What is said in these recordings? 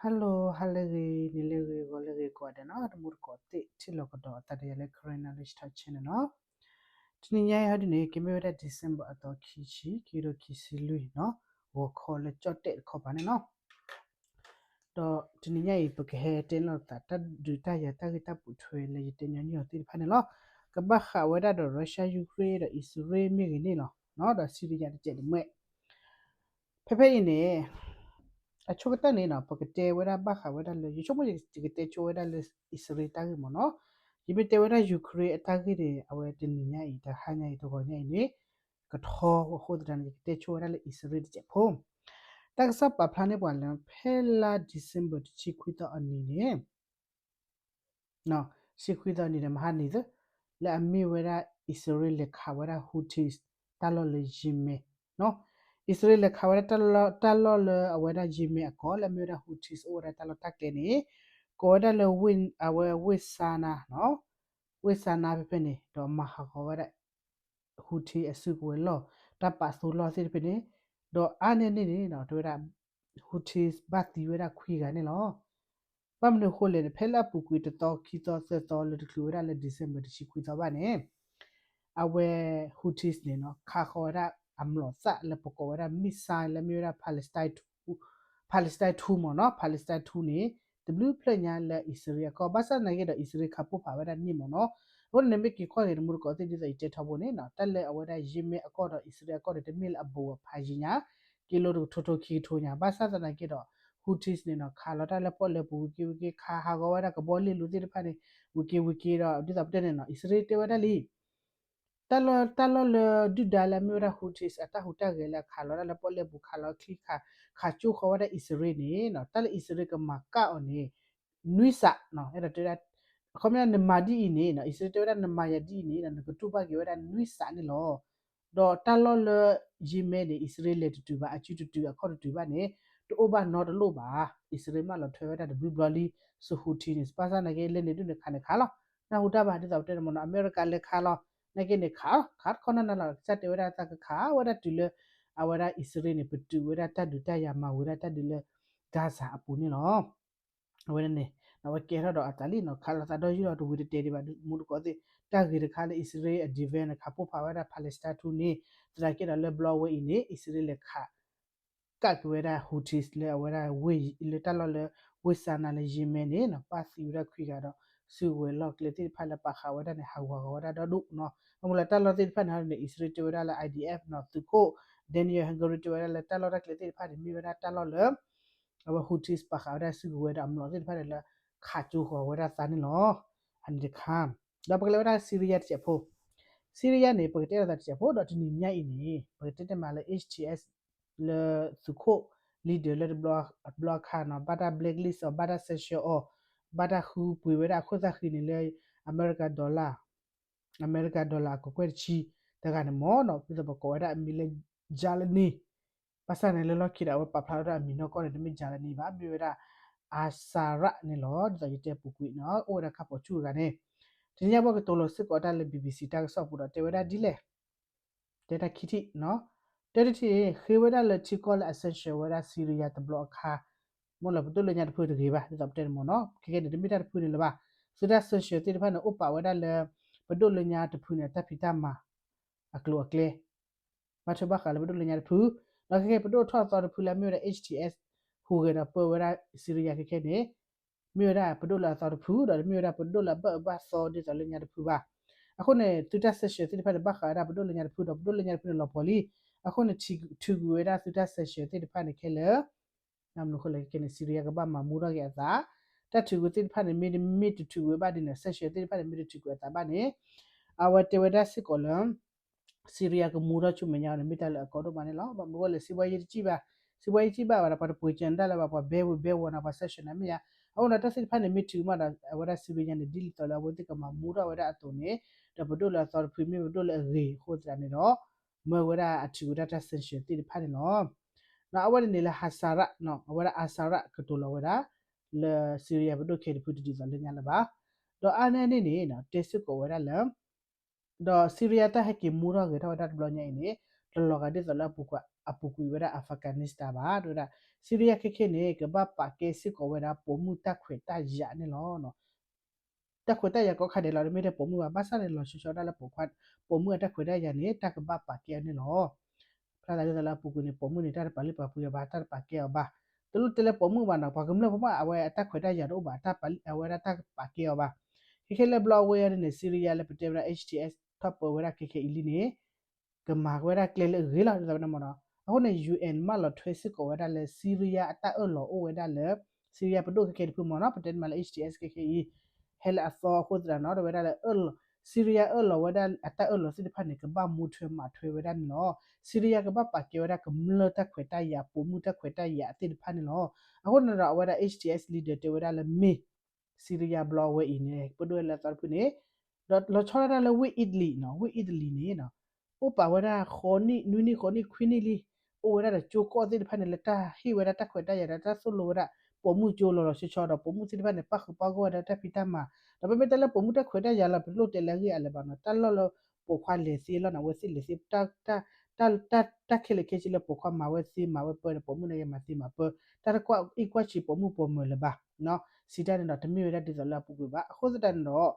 Hello, ဟါလၢအဂ့ၤ, နံၤလၢအဂ့ၤ, ဂီၤလၢအဂ့ၤကိးဂၤဒဲးနီၤ, တမူတကိးသ့ၣ် ထံၣ်လိာ်ကဒီးအသးဒီးယၤလၢ Karen Knowledge Talk Channel နီၤ. တနံၤညါအံၤဟီဒုန့ၣ် ကမ့ၢ်ဝဲဒၣ် December အသီခံဆံ, ခံကထိခံဆံလွံၢ်နီၤ, ဂီၤခီလၢကၠီၣ်တဲၣ်တခီပၤန့ၣ်လီၤ. ဒီးတနံၤညါအံၤ ပကဟဲတဲလီၤသး တၢ်ဒုးတၢ်ယၤတၢ်ဂ့ၢ်တၢ်ပိာ်ထွဲလၢယတဲညီနုၢ်အီၤသ့ၣ်တဖၣ်န့ၣ်လီၤ. ကဘၣ်ဃးဝဲဒၣ်ဒီး Russia Ukraine ဒီး အံၣ်စရ့လးမ့ၢ်ဂ့ၤန့ၣ်လီၤ, ဒီး Syria တစဲးတမှဲၣ် ဖဲဖဲအံၤန့ၣ် အဆိကတၢၢ်န့ၣ်နီၤ ပကတဲဝဲဒၣ်ဘၣ်ဃးဝဲဒၣ်လၢ ယဆိကမိၣ်ယကတဲဆိဝဲဒၣ်လၢ အံၣ်စရ့လးတၢ်ဂ့ၢ်မ့ၢ်နီၤ, ယမ့ၢ်တဲဝဲဒၣ် Ukraine အတၢ်ဂ့ၢ်န့ၣ် အဝဲတနံၤညါအံၤ တဟါညါအံၤ တဂီၤညါအံၤန့ၣ် ကထီအဃိသတးန့ၣ် ယကတဲဆိဝဲဒၣ်လၢ အံၣ်စရ့လးတစဲးဖိ တၢ်ကစီၣ်ပာ်ဖျါန့ၢ်ပှၤလၢ ဖဲလါ December တဆံခွံသီအနံၤန့ၣ် တဆံခွံသီအနံၤဒီး မဟါနံၤသၢ လၢအမ့ၢ်ဝဲဒၣ် အံၣ်စရ့လးလဲၤခးဝဲဒၣ် Houthis တၢ်လီၢ်လၢ Yemen နီၤ. အံၣ်စရ့လးလဲၤခးဝဲဒၣ်တၢ်လီၢ်လၢအဝဲဒၣ် Yemen အကီၢ် လၢအမ့ၢ်ဝဲဒၣ် Houthis အိၣ်ဝဲဒၣ်တၢ်လီၢ်တၢ်ကျဲန့ၣ် ကိးဝဲဒၣ်လၢ အဝဲ ဝ့ၢ်ဆါနါနီၤ, ဝ့ၢ်ဆါနါဖဲဖဲန့ၣ် ဒီးမၤဟးဂီၤဝဲဒၣ် Houthi အစုကဝဲၤလီၢ် တၢ်ပာ်သိလီၢ်သ့ၣ်တဖၣ်န့ၣ်, ဒီးအါန့ၢ်န့ၣ်န့ၣ်နီၤ တဲဝဲဒၣ် Houthis ဘၣ်သံဝဲဒၣ်ခွံဂၤန့ၣ်လီၤ. ဘၣ်မနုၤအဃိလဲၣ်န့ၣ် ဖဲလၢအပူၤကွံာ်တသီ ခံသီ သၢသီ လၢတချုးဝဲဒၣ်လၢ December တဆံခွံသီဘၣ်န့ၣ် အဝဲ Houthis န့ၣ်နီၤ ခးဃီၤဝဲဒၣ်အမျိာ်သၣ်လၢပကိးဝဲဒၣ် missile လၢမ့ၢ်ဝဲဒၣ် Palestine two မ့ၢ်နီၤ, Palestine two န့ၣ် တဘျုးဖျၢၣ်ညါလၢအံၣ်စရ့လးအကီၢ် ဘၣ်ဆၣ်သနာ်က့ဒီး အံၣ်စရ့လးခးပိၢ်ဖးဝဲဒၣ်န့ၣ်မ့ၢ်နီၤ. အဃိန့ၣ် မ့ၢ်က့ၤကွၢ်က့ၤတမူတကိးသ့ၣ် ဒ်သိးယတဲထီဘိန့ၣ်နီၤ တၢ်လၢအဝဲဒၣ် Yemen အကီၢ်ဒီး အံၣ်စရ့လးအကီၢ်ဒီး တမ့ၢ်လၢအဘူးအဖးယံၤညါ က့လိတကထိထိခံကထိညါ ဘၣ်ဆၣ်သနာ်က့ဒီး Houthis န့ၣ်နီၤ ခးလီၤတၢ်လၢပီၣ်လဲၣ်ပူၤ ဝံၤက့ၤဝံၤက့ၤ ခးဟးဂီၤဝဲဒၣ်ကဘီလ့ၣ်လိၤသ့ၣ်တဖၣ်န့ၣ် ဝံၤက့ၤဝံၤက့ၤဒီး ဒ်သိးပတဲန့ၣ်နီၤ အံၣ်စရ့လးတဲဝဲဒၣ်လံ တၢ်လီၢ် တၢ်လီၢ်လၢဒုၣ်ဒါလၢအမ့ၢ်ဝဲဒၣ် Houthis အတၢ်ဟူးတၢ်ဂဲၤလၢအခးလီၤတၢ်လၢပီၣ်လဲၣ်ပူၤ ခးလီၤချံခး ခးကၠိဃီၤဝဲဒၣ်အံၣ်စရ့လးန့ၣ်နီၤ တၢ်လၢအံၣ်စရ့လးကမၤကၣ်အီၤန့ၣ် နွံစးနီၤ အဲၣ်ဒိးတဲဝဲဒၣ် အခီပညီနမၤဒ်အံၤန့ၣ်နီၤ အံၣ်စရ့လးတဲဝဲဒၣ်နမၤယၤဒ်အံၤန့ၣ်ဒီး နကတူၢ်ဘၣ်က့ၤဝဲဒၣ်နွံစးန့ၣ်လီၤ. ဒီးတၢ်လီၢ်လၢ Yemen န့ၣ် အံၣ်စရ့လးလဲၤတတုၤဘၣ် အစုတတုၤအခီၣ်တတုၤဘၣ်န့ၣ် တအိၣ်ဘၣ်နီတလိၣ်ဘၣ် အံၣ်စရ့လးမၢလီၤထွဲဝဲဒၣ်တဘျုးဘျီလံ ဆူ Houthi န့ၣ် ဘၣ်ဆၣ်သနာ်က့ လဲၤန့ၣ်ဒုးန့ၣ်ခးန့ၣ်ခးလီၤ နၢ်ဟူတၢ်ဘၣ် ဒ်သိးပတဲန့ၣ်မ့ၢ်နီၤ အမဲရကၤလဲၤခးလီၤ နာ်က့န့ၣ်ခး ခးတခီနီၢ်နီၢ်လီၤ ကစၢ်တဲဝဲဒၣ်တၢ်ကခးဝဲဒၣ်တုၤလၢ အဝဲဒၣ်အံၣ်စရ့လးန့ၣ် ပတုာ်ဝဲဒၣ်တၢ်ဒုးတၢ်ယၤမၤဝံၤဒၣ်တၢ်ဒုးလၢ Gaza အပူၤန့ၣ်လီၤ. အဝဲန့ၣ် အဝဲကဲထီၣ်ဒီးအသးလံနီၤ ခးလိာ်သးဒီးယုၢ်ဒီးတဝံၤတတဲဒံးဘၣ် မူတကိးသ့ၣ် တၢ်ဂ့ၤတခါလၢအံၣ်စရ့လးအ defense န့ၣ် ခးပိၢ်ဖးဝဲဒၣ် Palestine two န့ၣ် သနာ်က့ဒီးလၢဘျီဝဲအံၤန့ၣ် အံၣ်စရ့လးလဲၤခး ကၣ်က့ၤဝဲဒၣ် Houthis လၢအဝဲဒၣ်ဝ့ၢ် လၢတၢ်လီၢ်လၢ ဝ့ၢ်ဆါနါလၢ Yemen န့ၣ်နီၤ ပၣ်သံဝဲဒၣ်ခွံဂၤဒီး စုကဝဲၤလီၢ်ကျဲသ့ၣ်တဖၣ်လၢပာ်ဃာ်ဝဲဒၣ်န့ၣ် ဟးဂူာ်ဟးဂီၤဝဲဒၣ်ဒီဒူၣ်နီၤ အမူလၢတၢ်လီၢ်သ့ၣ်တဖၣ်န့ၣ်န့ၣ် အံၣ်စရ့လးတဲဝဲဒၣ်လၢ I D F နီၤ သုးခိၣ် Daniel Hagari တဲဝဲဒၣ်လၢတၢ်လီၢ်တၢ်ကျဲသ့ၣ်တဖၣ်န့ၣ် မ့ၢ်ဝဲဒၣ်တၢ်လီၢ်လၢ အဝဲ Houthis ပာ်ဃာ်ဝဲဒၣ်စုကဝဲၤဒီးအမျိာ်သ့ၣ်တဖၣ်န့ၣ်လၢ ခးကၠိဃီၤဝဲဒၣ်သးန့ၣ်လီၤ. အန့ၣ်တခါ ဒီးပကလဲၤဝဲဒၣ် Syria တစဲးဖိ Syria န့ၣ် ပကတဲလိာ်သးတစဲးဖိဒီးတနံၤညါအံၤန့ၣ် ပကတဲတဲမးလၢ H T S လၢသုးခိၣ် leader လၢတဘျီအခါနီၤ ဘၣ်တၢ် blacklist အီၤ ဘၣ်တၢ် sanction အီၤ ဘၣ်တၢ်ဃုပှ့ၤဝဲဒၣ်အခိၣ်သၣ်ဃံန့ၣ်လၢ အမဲရကၤ dollar အမဲရကၤ dollar အကကွဲၢ်တဆံ တဂၤန့ၣ်မ့ၢ်နီၤ ဒ်သိးပကိးဝဲဒၣ်အမံၤလၢ Jalani ဘၣ်ဆၣ်န့ၣ်လၢလီၢ်ခံဒီး အဝဲပာ်ဖျါထီၣ်ဝဲဒၣ်အမံၤနီၢ်ကီၢ်န့ၣ် တမ့ၢ် Jalani ဘၣ် မ့ၢ်ဝဲဒၣ် Asara န့ၣ်လီၤ. ဒ်သိးယတဲပူၤကွံာ်နီၤ အိၣ်ဝဲဒၣ်ခါပိာ်ဆူၣ်တဂၤန့ၣ် တနံၤညါဘၣ်ကတိၤလီၤစ့ၢ်ကီးတၢ်လၢ B B C တၢ်ကစီၣ်ပူၤဒီးတဲဝဲဒၣ်ဒ်လဲၣ် တဲတၢ်ခံထံၣ်နီၤ တဲတထံၣ် ဃ့ဝဲဒၣ်လၢထံကီၢ်လၢအ sanction ဝဲဒၣ် Syria တဘျီအခါ မ့ၢ်လၢပဒိၣ်လၢညါတဖုတဂ့ၤဘၣ် ဒ်သိးပတဲန့ၣ်မ့ၢ်နီၤ ခဲကဲန့ၣ် တမ့ၢ်တၢ်တဖုန့ၣ်လၢၤဘၣ် သုတၢ် sanction သ့ၣ်တဖၣ်န့ၣ် အိၣ်ပာ်ဝဲဒၣ်လၢ ပဒိၣ်လၢညါတဖုန့ၣ် တၢ်ဖံးတၢ်မၤ အကျိၤအကျဲ ဘၣ်ထွဲဘၣ်ဃးလၢပဒိၣ်လၢညါတဖု ဒီးခဲကဲပဒိၣ်ထီၣ်သီတဖုလၢအမ့ၢ်ဝဲဒၣ် H T S ဟူးဂဲၤဒီးပၢဝဲဒၣ် Syria ခဲကဲန့ၣ် မ့ၢ်ဝဲဒၣ်ပဒိၣ်လၢအသီတဖု ဒီးတမ့ၢ်ဝဲဒၣ်ပဒိၣ်လၢအဘၣ်အၢဘၣ်သီဒ်သိးလၢညါတဖုဘၣ်. အဃိန့ၣ် သုတၢ် sanction သ့ၣ်တဖၣ်န့ၣ် ဘၣ်ဃးဝဲဒၣ်ပဒိၣ်လၢညါတဖုဒီးပဒိၣ်လၢညါတဖုန့ၣ်လီၤပှီၤလံ. အဃိန့ၣ် ထုးကွံာ်ဝဲဒၣ်သုတၢ် sanction သ့ၣ်တဖၣ်န့ၣ်ခဲလၢာ် မနုၤအဃိလဲၣ်ခဲကဲန့ၣ် Syria ကဘၣ်မၤမူထီၣ်က့ၤအသး တၢ်ထုးကွံာ်သ့ၣ်တဖၣ်န့ၣ် မ့တမ့ၢ်တထုးကွံာ်ဝဲဘၣ်ဒ်န့ၣ် sanction သ့ၣ်တဖၣ်န့ၣ် မ့ၢ်တထုးကွံာ်အသးဘၣ်န့ၣ် အဝဲတဲဝဲဒၣ်စ့ၢ်ကီးလၢ Syria ကမူထီၣ်ဆူမဲာ်ညါအီၤန့ၣ် မ့ၢ်တၢ်လၢအကီဒိၣ်မးန့ၣ်လီၤ. ဘၣ်မနုၤအဃိလဲၣ် စံးဘှါယံတစံၣ်ဘၣ် စံးဘှါယံတစံၣ်ဘၣ်ဝဲဒၣ် ပှၤတပှ့ၤကၢၤနတၢ်လၢၤဘၣ် ပှၤဘဲဝံၤဘဲဝီၤနၤ ပှၤ sanction နၤမ့ၢ်ဧါ. အဃိန့ၣ် တၢ်သ့ၣ်တဖၣ်န့ၣ် မ့ၢ်ထုးမးဒီး အဝဲဒၣ် Syria န့ၣ် ဒ်သိးလၢအဝဲသ့ၣ်ကမၤမူထီၣ်ဝဲဒၣ်အသိးန့ၣ် ဒီးပဒိၣ်လၢအသီတဖု မ့ၢ်ပဒိၣ်လၢအဂ့ၤအဃိသတးန့ၣ်ဒီး မၢဝဲဒၣ်အထုးဝဲဒၣ်တၢ် sanction သ့ၣ်တဖၣ်န့ၣ်လီၤ. ဒီးအဝဲန့ၣ်န့ၣ်လၢ Asara နီၤ အဝဲဒၣ် Asara ကတိၤလီၤဝဲဒၣ် လၢ Syria ပဒိၣ်ခဲတဖုတဒ်သိးလၢညါလၢၤဘၣ်. ဒီးအါန့ၢ်န့ၣ်န့ၣ် တဲစ့ၢ်ကီးဝဲဒၣ်လၢ ဒီး Syria တၢ်ဟဲက့ၤမူထီၣ်ဂဲၤထီၣ်ဝဲဒၣ်တဘျီညါအံၤန့ၣ် တလီၤဂာ်ဒ်သိးလၢအပူၤကွံာ် အပူၤကွံာ်ဝဲဒၣ် Afghanistan ဘၣ် တဲဝဲဒၣ် Syria ခဲခဲန့ၣ် ကဘၣ်ပာ်ကဲစ့ၢ်ကီးဝဲဒၣ်ပိာ်မုၣ်တၢ်ခွဲးတၢ်ယာ်န့ၣ်လီၤ. တၢ်ခွဲးတၢ်ယာ်ကိးခါဒဲးလီၤ တမ့ၢ်ထဲပိာ်မုၣ်ဘၣ် ဘၣ်ဆၣ်န့ၣ်လီၤဆီဆီဒၣ်လၢပိာ်ခွါ ပိာ်မုၣ်အတၢ်ခွဲးတၢ်ယာ်န့ၣ် တၢ်ကဘၣ်ပာ်ကဲအီၤန့ၣ်လီၤ. ဖျါသးဒ်သိးလၢအပူၤကွံာ်န့ၣ် ပိာ်မုၣ်န့ၣ် တၢ်တပာ်လုၢ်ပာ်ပှ့ၤအီၤဘၣ် တၢ်တပာ်ကဲအီၤဘၣ်. တလိၣ်တဲလၢပိာ်မုၣ်ဘၣ်နီၤ ပှၤကမျၢၢ်ဖိမး အဝဲအတၢ်ခွဲးတၢ်ယာ်တအိၣ်ဘၣ် အဝဲဒၣ်တၢ်ကပာ်ကဲအီၤဘၣ်. ခဲခဲလၢဘျီအဝဲအံၤန့ၣ် Syria လၢပတဲဝဲဒၣ် H T S ထီၣ်ပၢဝဲဒၣ်ခဲခဲအံၤလံန့ၣ် ကမၤဝဲဒၣ်ကျဲလၢအဂ့ၤလီၤ ဒ်သိးဝဲန့ၣ်မ့ၢ်နီၤ. အဃိန့ၣ် U N မၢလီၤထွဲစ့ၢ်ကီးဝဲဒၣ်လၢ Syria အတၢ်အၢၣ်လီၤအိၣ်ဝဲဒၣ်လၢ Syria ပဒိၣ်ခဲခဲတဖုမ့ၢ်နီၤ ပတဲန့ၣ်မးလၢ H T S ခဲခဲအံၤ ဟဲလၢအသီအဃိသတးနီၤ ဒီးဝဲဒၣ်လၢ Syria အၢၣ်လီၤဝဲဒၣ်အတၢ်အၢၣ်လီၤသ့ၣ်တဖၣ်န့ၣ် ကဘၣ်မူထွဲမၤထွဲဝဲဒၣ်န့ၣ်လီၤ. Syria ကဘၣ်ပာ်ကဲဝဲဒၣ်ကမျၢၢ်တၢ်ခွဲးတၢ်ယာ် ပိာ်မုၣ်တၢ်ခွဲးတၢ်ယာ်သ့ၣ်တဖၣ်န့ၣ်လီၤ. အဃိန့ၣ်ဒီးအဝဲဒၣ် H T S leader တဲဝဲဒၣ်လၢမ့ၢ် Syria ဘျီအဝဲအံၤန့ၣ် ပဒိၣ်ဝဲလၢအသီတဖုန့ၣ် ဒီးလီၤဆီဒၣ်တၢ်လၢဝ့ၢ် Italy နီၤ ဝ့ၢ် Italy န့ၣ် အိၣ်ပာ်ဝဲဒၣ်ဃိးနံၣ် နွံနံၣ် ဃိးနံၣ် ခွံနံၣ်လံ. အိၣ်ဝဲဒၣ်ဒီးကၠိကီၢ်သ့ၣ်တဖၣ်န့ၣ် လၢတၢ်ဟ့ၣ်ဝဲဒၣ်တၢ်ခွဲးတၢ်ယာ်ဒီးတၢ်သိၣ်လိဝဲဒၣ် ပိာ်မုၣ်ကၠိလီၤလီၤဆီဆီဒီး ပိာ်မုၣ်သ့ၣ်တဖၣ်န့ၣ် ပၣ်ဃုာ်ပၣ်ဂီၢ်ဝဲဒၣ်တၢ်ဖံးတၢ်မၤ ဒီးပမ့ၢ်တဲလၢပိာ်မုၣ်တၢ်ခွဲးတၢ်ယာ်လီၤ ပတလိၣ်တဲလၢအဂ့ၢ်အလဲၤဘၣ်နီၤ တၢ်လီၢ်လၢပိာ်ခွါလဲၤသ့လီၤန့ၣ် အဝဲသ့ၣ်လဲၤသ့ တၢ်ခဲလၢာ်ခဲဆ့လၢပိာ်ခွါမၤဝဲသ့မၤဝဲပၢဒီး ပိာ်မုၣ်န့ၣ်ကမၤသ့မၤပၢ တၢ်တကွၢ်အံၣ်ကွၢ်ဆံးပိာ်မုၣ်ပိာ်မၢၤလၢၤဘၣ်. စံးတၢ်န့ၣ်ဒီး တမ့ၢ်ဝဲဒၣ်ဒ်သိးလၢအပူၤကွံာ်ဘၣ်. အဃိသတးန့ၣ်ဒီး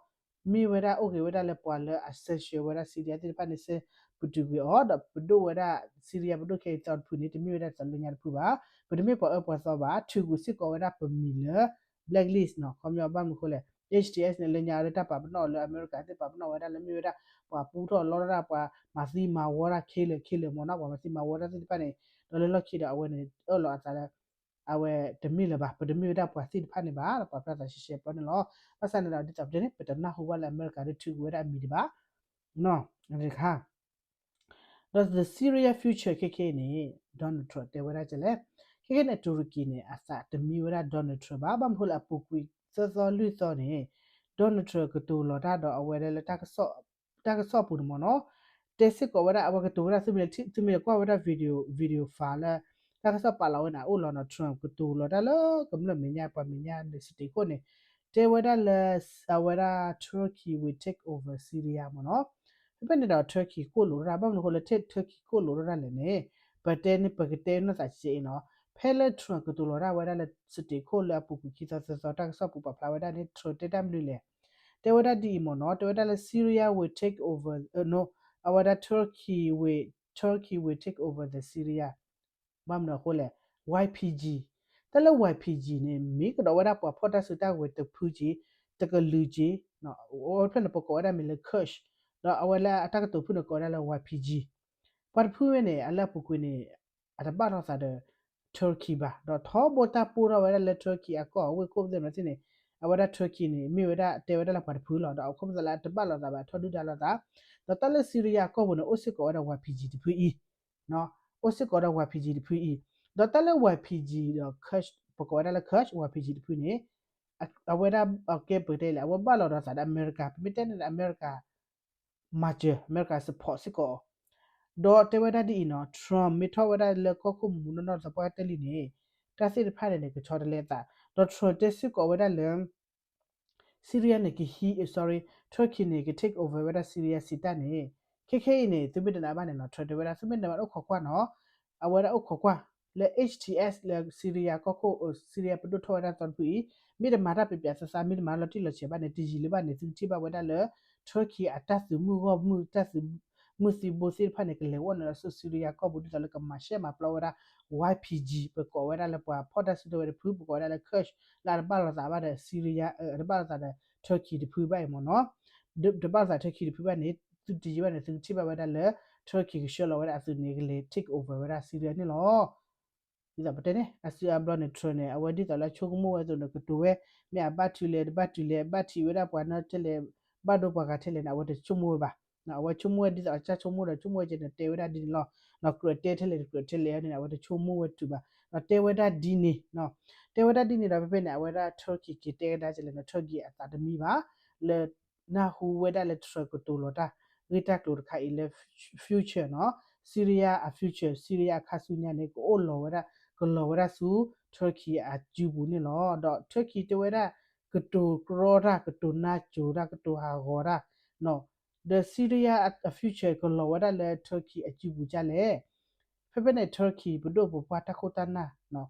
မ့ၢ်ဝဲဒၣ်အိၣ်က့ၤဝဲဒၣ်လၢပှၤလၢအ sanction ဝဲဒၣ် Syria သ့ၣ်တဖၣ်န့ၣ် စၢပတုာ်ကွံာ်အီၤ ဒီးပဒိၣ်ဝဲဒၣ် Syria ပဒိၣ်ခဲအံၤသီတဖုန့ၣ် တမ့ၢ်ဝဲဒၣ်ဒ်သိးလၢညါတဖုဘၣ်. ပတမ့ၢ်ပှၤအၢပှၤသီဘၣ် ထုးကွံာ်စ့ၢ်ကီးဝဲဒၣ်ပမံၤလၢ blacklist နီၤ ခီပညီဘၣ်မနုၤအဃိလဲၣ် H T S န့ၣ် လၢညါလၢတၢ်ပာ်ပနီၣ်လၢအမဲရကၤသ့ၣ်ပာ်ပနီၣ်ဝဲဒၣ်လၢမ့ၢ်ဝဲဒၣ် ပှၤပူထီၣ်လီထီၣ်တၢ် ပှၤမၤသံမၤဝီတၢ်ခဲလၢာ်ခဲလၢာ်မ့ၢ်နီၤ ပှၤမၤသံမၤဝီတၢ်သ့ၣ်တဖၣ်န့ၣ် ဒီးလၢလီၢ်ခံဒီးအဝဲန့ၣ် အၢၣ်လီၤအသးလၢ အဝဲတမ့ၢ်လၢၤဘၣ် ပတမ့ၢ်ဝဲဒၣ်ပှၤသ့ၣ်တဖၣ်န့ၣ်ဘၣ် ဒီးပှၤဖျါသးရှဲရှဲပျီန့ၣ်လီၤ. ဘၣ်ဆၣ်န့ၣ်ဒီးဒ်သိးပတဲန့ၣ် ပတနၢ်ဟူဘၣ်လၢအမဲရကၤဒုးထုးကွံာ်ဝဲဒၣ်အမံၤဒံးဘၣ် တခါ ဒီး the Syria future ခဲခဲအံၤန့ၣ် Donald Trump တဲဝဲဒၣ်ကလဲၣ်, ခဲခဲန့ၣ် တူရကံန့ၣ် အသးတမံဝဲဒၣ် Donald Trump ဘၣ်, ဘၣ်မနုၤဃိလၢအပူၤကွံာ်သၢသီလွံၢ်သီန့ၣ် Donald Trump ကတိၤလီၤတၢ်ဒီးအဝဲဒၣ်လၢ တၢ်ကစီၣ်ပူၤန့ၣ်မ့ၢ်နီၤ, တဲစ့ၢ်ကီးဝဲဒၣ် အဝဲကတိၤဝဲဒၣ် သုမ့ၢ်ကွၢ်ဝဲဒၣ် video file လၢ တၢ်ကစီၣ်ပာ်လီၤဝဲန့ၣ် အအိၣ်လီၤနီၤ Trump ကတိၤလီၤတၢ်လၢကမျၢၢ်မဲာ်ညါ ပှၤမဲာ်ညါန့ၣ် စတ့းခိၣ်န့ၣ် တဲဝဲဒၣ်လၢ အဝဲဒၣ် Turkey will take over Syria မ့ၢ်နီၤ. ဖဲဖဲန့ၣ်ဒီး Turkey ကိၣ်လိာ်တၢ် ဘၣ်မနုၤဃိလၢ Turkey ကိၣ်လိာ်တၢ်လဲၣ်န့ၣ် ပတဲန့ၣ် ပကတဲနီၢ်သးစဲအံၤနီၤ, ဖဲလၢ Trump ကတိၤလီၤတၢ်ဝဲဒၣ်လၢ စတ့းခိၣ်လၢအပူၤကွံာ်ခံသီသၢသီ တၢ်ကစီၣ်ပူၤပာ်ဖျါဝဲဒၣ်န့ၣ် Trump တဲတၢ်မနုၤလဲၣ်, တဲဝဲဒၣ်ဒ်အံၤမ့ၢ်နီၤ, တဲဝဲဒၣ်လၢ Syria will take over, no, အဝဲဒၣ် Turkey will, Turkey will take over the Syria ဘၣ်မနုၤအဃိလဲၣ်, Y P G, တၢ်လၢ Y P G န့ၣ် မ့ၢ်ကဒီးဝဲဒၣ်ပှၤဖီၣ်တၢ်စုတၢ်ဝဲၤတဖုက့ၤ, တကလုာ်က့ၤ, အဝဲဖဲန့ၣ် ပကိးဝဲဒၣ်မ့ၢ်လၢ Kurd, ဒီးအဝဲလၢအတၢ်ကတိၤဖုၣ်န့ၣ်ကိးဝဲဒၣ်လၢ Y P G, ပှၤတဖုဝဲန့ၣ် အလၢအပူၤကွံာ်န့ၣ် အတဘၣ်လိာ်သးဒီး Turkey ဘၣ်, ဒီးထီဘိတၢ်ပိၢ်ထီၣ်ဝဲဒၣ်လၢ Turkey အကီၢ် ဝ့ၢ်ခိၣ်သ့ၣ်မနုၤသ့ၣ်န့ၣ်, အဝဲဒၣ် Turkey န့ၣ် မ့ၢ်ဝဲဒၣ်တဲဝဲဒၣ်လၢပှၤတဖုလီၤ, ဒီးအခီပညီလၢအတဘၣ်လိာ်သးဘၣ် ထီဒုၣ်ဒါလိာ်သး, ဒီးတၢ်လၢ Syria အကီၢ်ပူၤန့ၣ် အိၣ်စ့ၢ်ကီးဝဲဒၣ် Y P G တဖုအံၤ, အိၣ်စ့ၢ်ကီးဒီး Y P G တဖုအံၤ, ဒီးတၢ်လၢ Y P G ဒီး Kurd ပကိးဝဲဒၣ်လၢ Kurd Y P G တဖုန့ၣ် အဝဲဒၣ် အကဲပကတဲလဲၣ် အဝဲဘၣ်လိာ်ဒီးသးဒီးအမဲရကၤ, ပမ့ၢ်တဲန့ၣ်ဒီးအမဲရကၤ မၤစၢၤ အမဲရကၤ support စ့ၢ်ကီး, ဒီးတဲဝဲဒၣ်ဒ်အံၤနီၤ, Trump မ့ၢ်ထီၣ်ဝဲဒၣ်လၢကီၢ်ခိၣ်မူးမူးနီၢ်နီၢ်သပှၢ်ကတၢၢ်လံန့ၣ် တၢ်သ့ၣ်တဖၣ်န့ၣ်န့ၣ် ကဆီတလဲအသး, ဒီး Trump တဲစ့ၢ်ကီးဝဲဒၣ်လၢ Syria န့ၣ် ကဟံး, sorry, Turkey န့ၣ် က take over ဝဲဒၣ် Syria စံးတၢ်န့ၣ်, ခဲခဲအံၤန့ၣ် သုမ့ၢ်တနာ်ဘၣ်န့ၣ်နီၤ Trump တဲဝဲဒၣ် သုမ့ၢ်နာ်ဘၣ်အိၣ်ခိးကွၢ်နီၤ, အဝဲဒၣ်အိၣ်ခိးကွၢ် လၢ H T S လၢ Syria ကီၢ်ခိၣ် Syria ပဒိၣ်ထီၣ်ဝဲဒၣ်သီတဖုအံၤ, မ့ၢ်တမၤတၢ်ပျံၤပျံၤသးသး မ့ၢ်တမၤလီၤတံၢ်လီၤဆဲးဘၣ်န့ၣ် တယံာ်လၢၤဘၣ်န့ၣ် သုကထံၣ်ဘၣ်ဝဲဒၣ်လၢ Turkey အတၢ်သုးမုၢ်ဂီၢ်မုၢ် တၢ်သုးမုၢ်သံဘိသ့ၣ်တဖၣ်န့ၣ် ကလဲၤအိၣ်န့ၣ်လီၤဆူ Syria ကီၢ်ပူၤ ဒ်သိးလၢကမၤရှဲမၤပျီဝဲဒၣ် Y P G ပကိးဝဲဒၣ်လၢပှၤဖီၣ်တၢ်စုကဝဲၤတဖု ပကိးဝဲဒၣ်လၢ Kurd လၢအတဘၣ်လိာ်သးဘၣ်ဒီး Syria အတဘၣ်လိာ်သးဒီး Turkey တဖုဘၣ်အံၤမ့ၢ်နီၤ, တဘၣ်လိာ်သး Turkey တဖုဘၣ်န့ၣ် သုတယံာ်ဘၣ်န့ၣ် သုကထံၣ်ဘၣ်ဝဲဒၣ်လၢ Turkey ကဆှၢလီၤဝဲဒၣ်အသုးန့ၣ် ကလဲၤ take over ဝဲဒၣ် Syria န့ၣ်လီၤ. ဒ်သိးပတဲန့ၣ် အစုအဘျီန့ၣ် Trump န့ၣ် အဝဲဒ်သိးလၢအဆိကမိၣ်ဝဲအသိးန့ၣ် ကတိၤဝဲ မ့ၢ်အဘၣ်ထုးလဲၣ် တဘၣ်ထုးလဲၣ် ဘၣ်ထံးဝဲဒၣ်ပှၤနီၢ်ထဲလဲၣ် ဘၣ်ဒိပှၤဂၤထဲလဲၣ်န့ၣ် အဝဲတဆိကမိၣ်ဝဲဘၣ်. အဝဲဆိကမိၣ်ဝဲဒ်သိးအစၢ်ဆိကမိၣ်ဒီး ဆိကမိၣ်ဝဲကဲန့ၣ် တဲဝဲဒၣ်ဒ်န့ၣ်လီၤ. ကြၢးတဲထဲလဲၣ် ကြၢးထဲလဲၣ်န့ၣ် အဝဲတဆိကမိၣ်ဝဲတုၤဘၣ်. ဒီးတဲဝဲဒၣ်ဒ်န့ၣ်, တဲဝဲဒၣ်ဒ်န့ၣ်ဒီး ဖဲဖဲန့ၣ် အဝဲဒၣ် Turkey က့ၤတဲကဒါကလဲၣ်န့ၣ် Turkey အသးတမံဘၣ် လၢ နၢ်ဟူဝဲဒၣ်လၢ Trump ကတိၤလီၤတၢ် ဂ့ၢ်တၢ်ကျိၤတခါအံၤလၢ future နီၤ, Syria အ future, Syria အခါဆူညါန့ၣ် ကအိၣ်လီၤဝဲဒၣ် ကလီၤဝဲဒၣ်ဆူ Turkey အစုပူၤန့ၣ်လီၤ. ဒီး Turkey တဲဝဲဒၣ် ကတိၤကြီတၢ် ကတိၤနါစိၤတၢ် ကတိၤဟးဂီၤတၢ်, ဒီး Syria အ future ကလီၤဝဲဒၣ်လၢ Turkey အစုပူၤဒ်လဲၣ်. ဖဲဖဲန့ၣ် Turkey ပဒိၣ်ပပှၢ်တၢ်ခိၣ်တၢ်နၢ်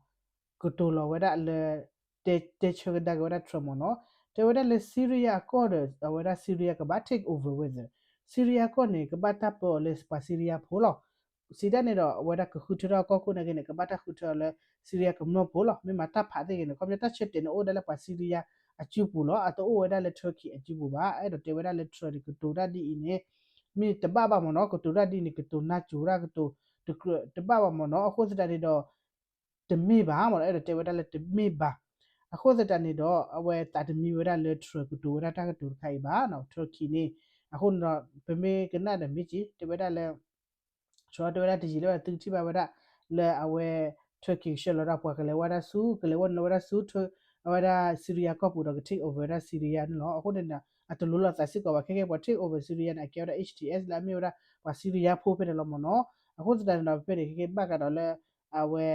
ကတိၤလီၤဝဲဒၣ်လၢ တဲဆၢကဒါက့ၤဝဲဒၣ် Trump မ့ၢ်နီၤ, တဲဝဲဒၣ်လၢ Syria အကီၢ်ဒီး အဝဲဒၣ် Syria ကဘၣ် take over ဝဲသ့ Syria အကီၢ်န့ၣ် ကဘၣ်တၢ်ပၢအီၤလၢပှၤ Syria ဖိလီၤ. စံးတၢ်န့ၣ်ဒီး အဝဲဒၣ်ကဃုထၢထီၣ်အကီၢ်ခိၣ်နာ်က့န့ၣ် ကဘၣ်တၢ်ဃုထၢအီၤလၢ Syria ကမျၢၢ်ဖိလီၤ. မ့ၢ်မၤတၢ်ဖးသ့ၣ်ဂ့ၤန့ၣ် ခီပညီတၢ်ဆၢတဲာ်န့ၣ် အိၣ်ဝဲဒၣ်လၢပှၤ Syria အစုပူၤလီၤ. အတအိၣ်ဝဲဒၣ်လၢ Turkey အစုပူၤဘၣ်. အဲၣ်ဒိးတဲဝဲဒၣ်လၢ Turkey ကတိၤတၢ်ဒ်အံၤန့ၣ် မ့ၢ်တဘၣ်ဘၣ်မ့ၢ်နီၤ, ကတိၤတၢ်ဒ်အံၤန့ၣ် ကတိၤနါစိၤတၢ်ကတိၤ တကြၢးတဘၣ်ဘၣ်မ့ၢ်နီၤ. အဃိသတးန့ၣ်ဒီး တမ့ၢ်ဘၣ်မ့ၢ်နီၤ, အဲၣ်ဒိးတဲဝဲဒၣ်လၢတမ့ၢ်ဘၣ်. အဃိသတးန့ၣ်ဒီး အဝဲသးတမံဝဲဒၣ်လၢ Trump ကတိၤဝဲဒၣ်တၢ်ကတိၤတခါအံၤဘၣ်နီၤ, Turkey န့ၣ်. အဃိန့ၣ်ဒီး ပမ့ၢ်ကနၣ်ဒီးမ့ၢ်က့ၤ တဲဝဲဒၣ်လၢ ဆှၢတဲဝဲဒၣ်တယံာ်လၢ သုကထံၣ်ဘၣ်ဝဲဒၣ် လၢအဝဲ Turkey ကဆှၢလီၤဒီးပှၤကလဲၤဝဲဒၣ်ဆူ ကလဲၤဝဲနုာ်လီၤဝဲဒၣ်ဆူ အဝဲဒၣ် Syria ကီၢ်ပူၤဒီးက take over ဝဲဒၣ် Syria န့ၣ်လီၤ. အဃိန့ၣ်ဒီး အတလိၤလိာ်သးစ့ၢ်ကီးဘၣ်. ခဲကဲပှၤ take over Syria န့ၣ် အကဲဝဲဒၣ် H T S လၢအမ့ၢ်ဝဲဒၣ် ပှၤ Syria ဖိဖဲန့ၣ်လီၤမ့ၢ်နီၤ. အဃိသတးန့ၣ်ဒီး ဖဲဖဲန့ၣ် ခဲကဲဘၣ်ဃးဒီးလၢ အဝဲ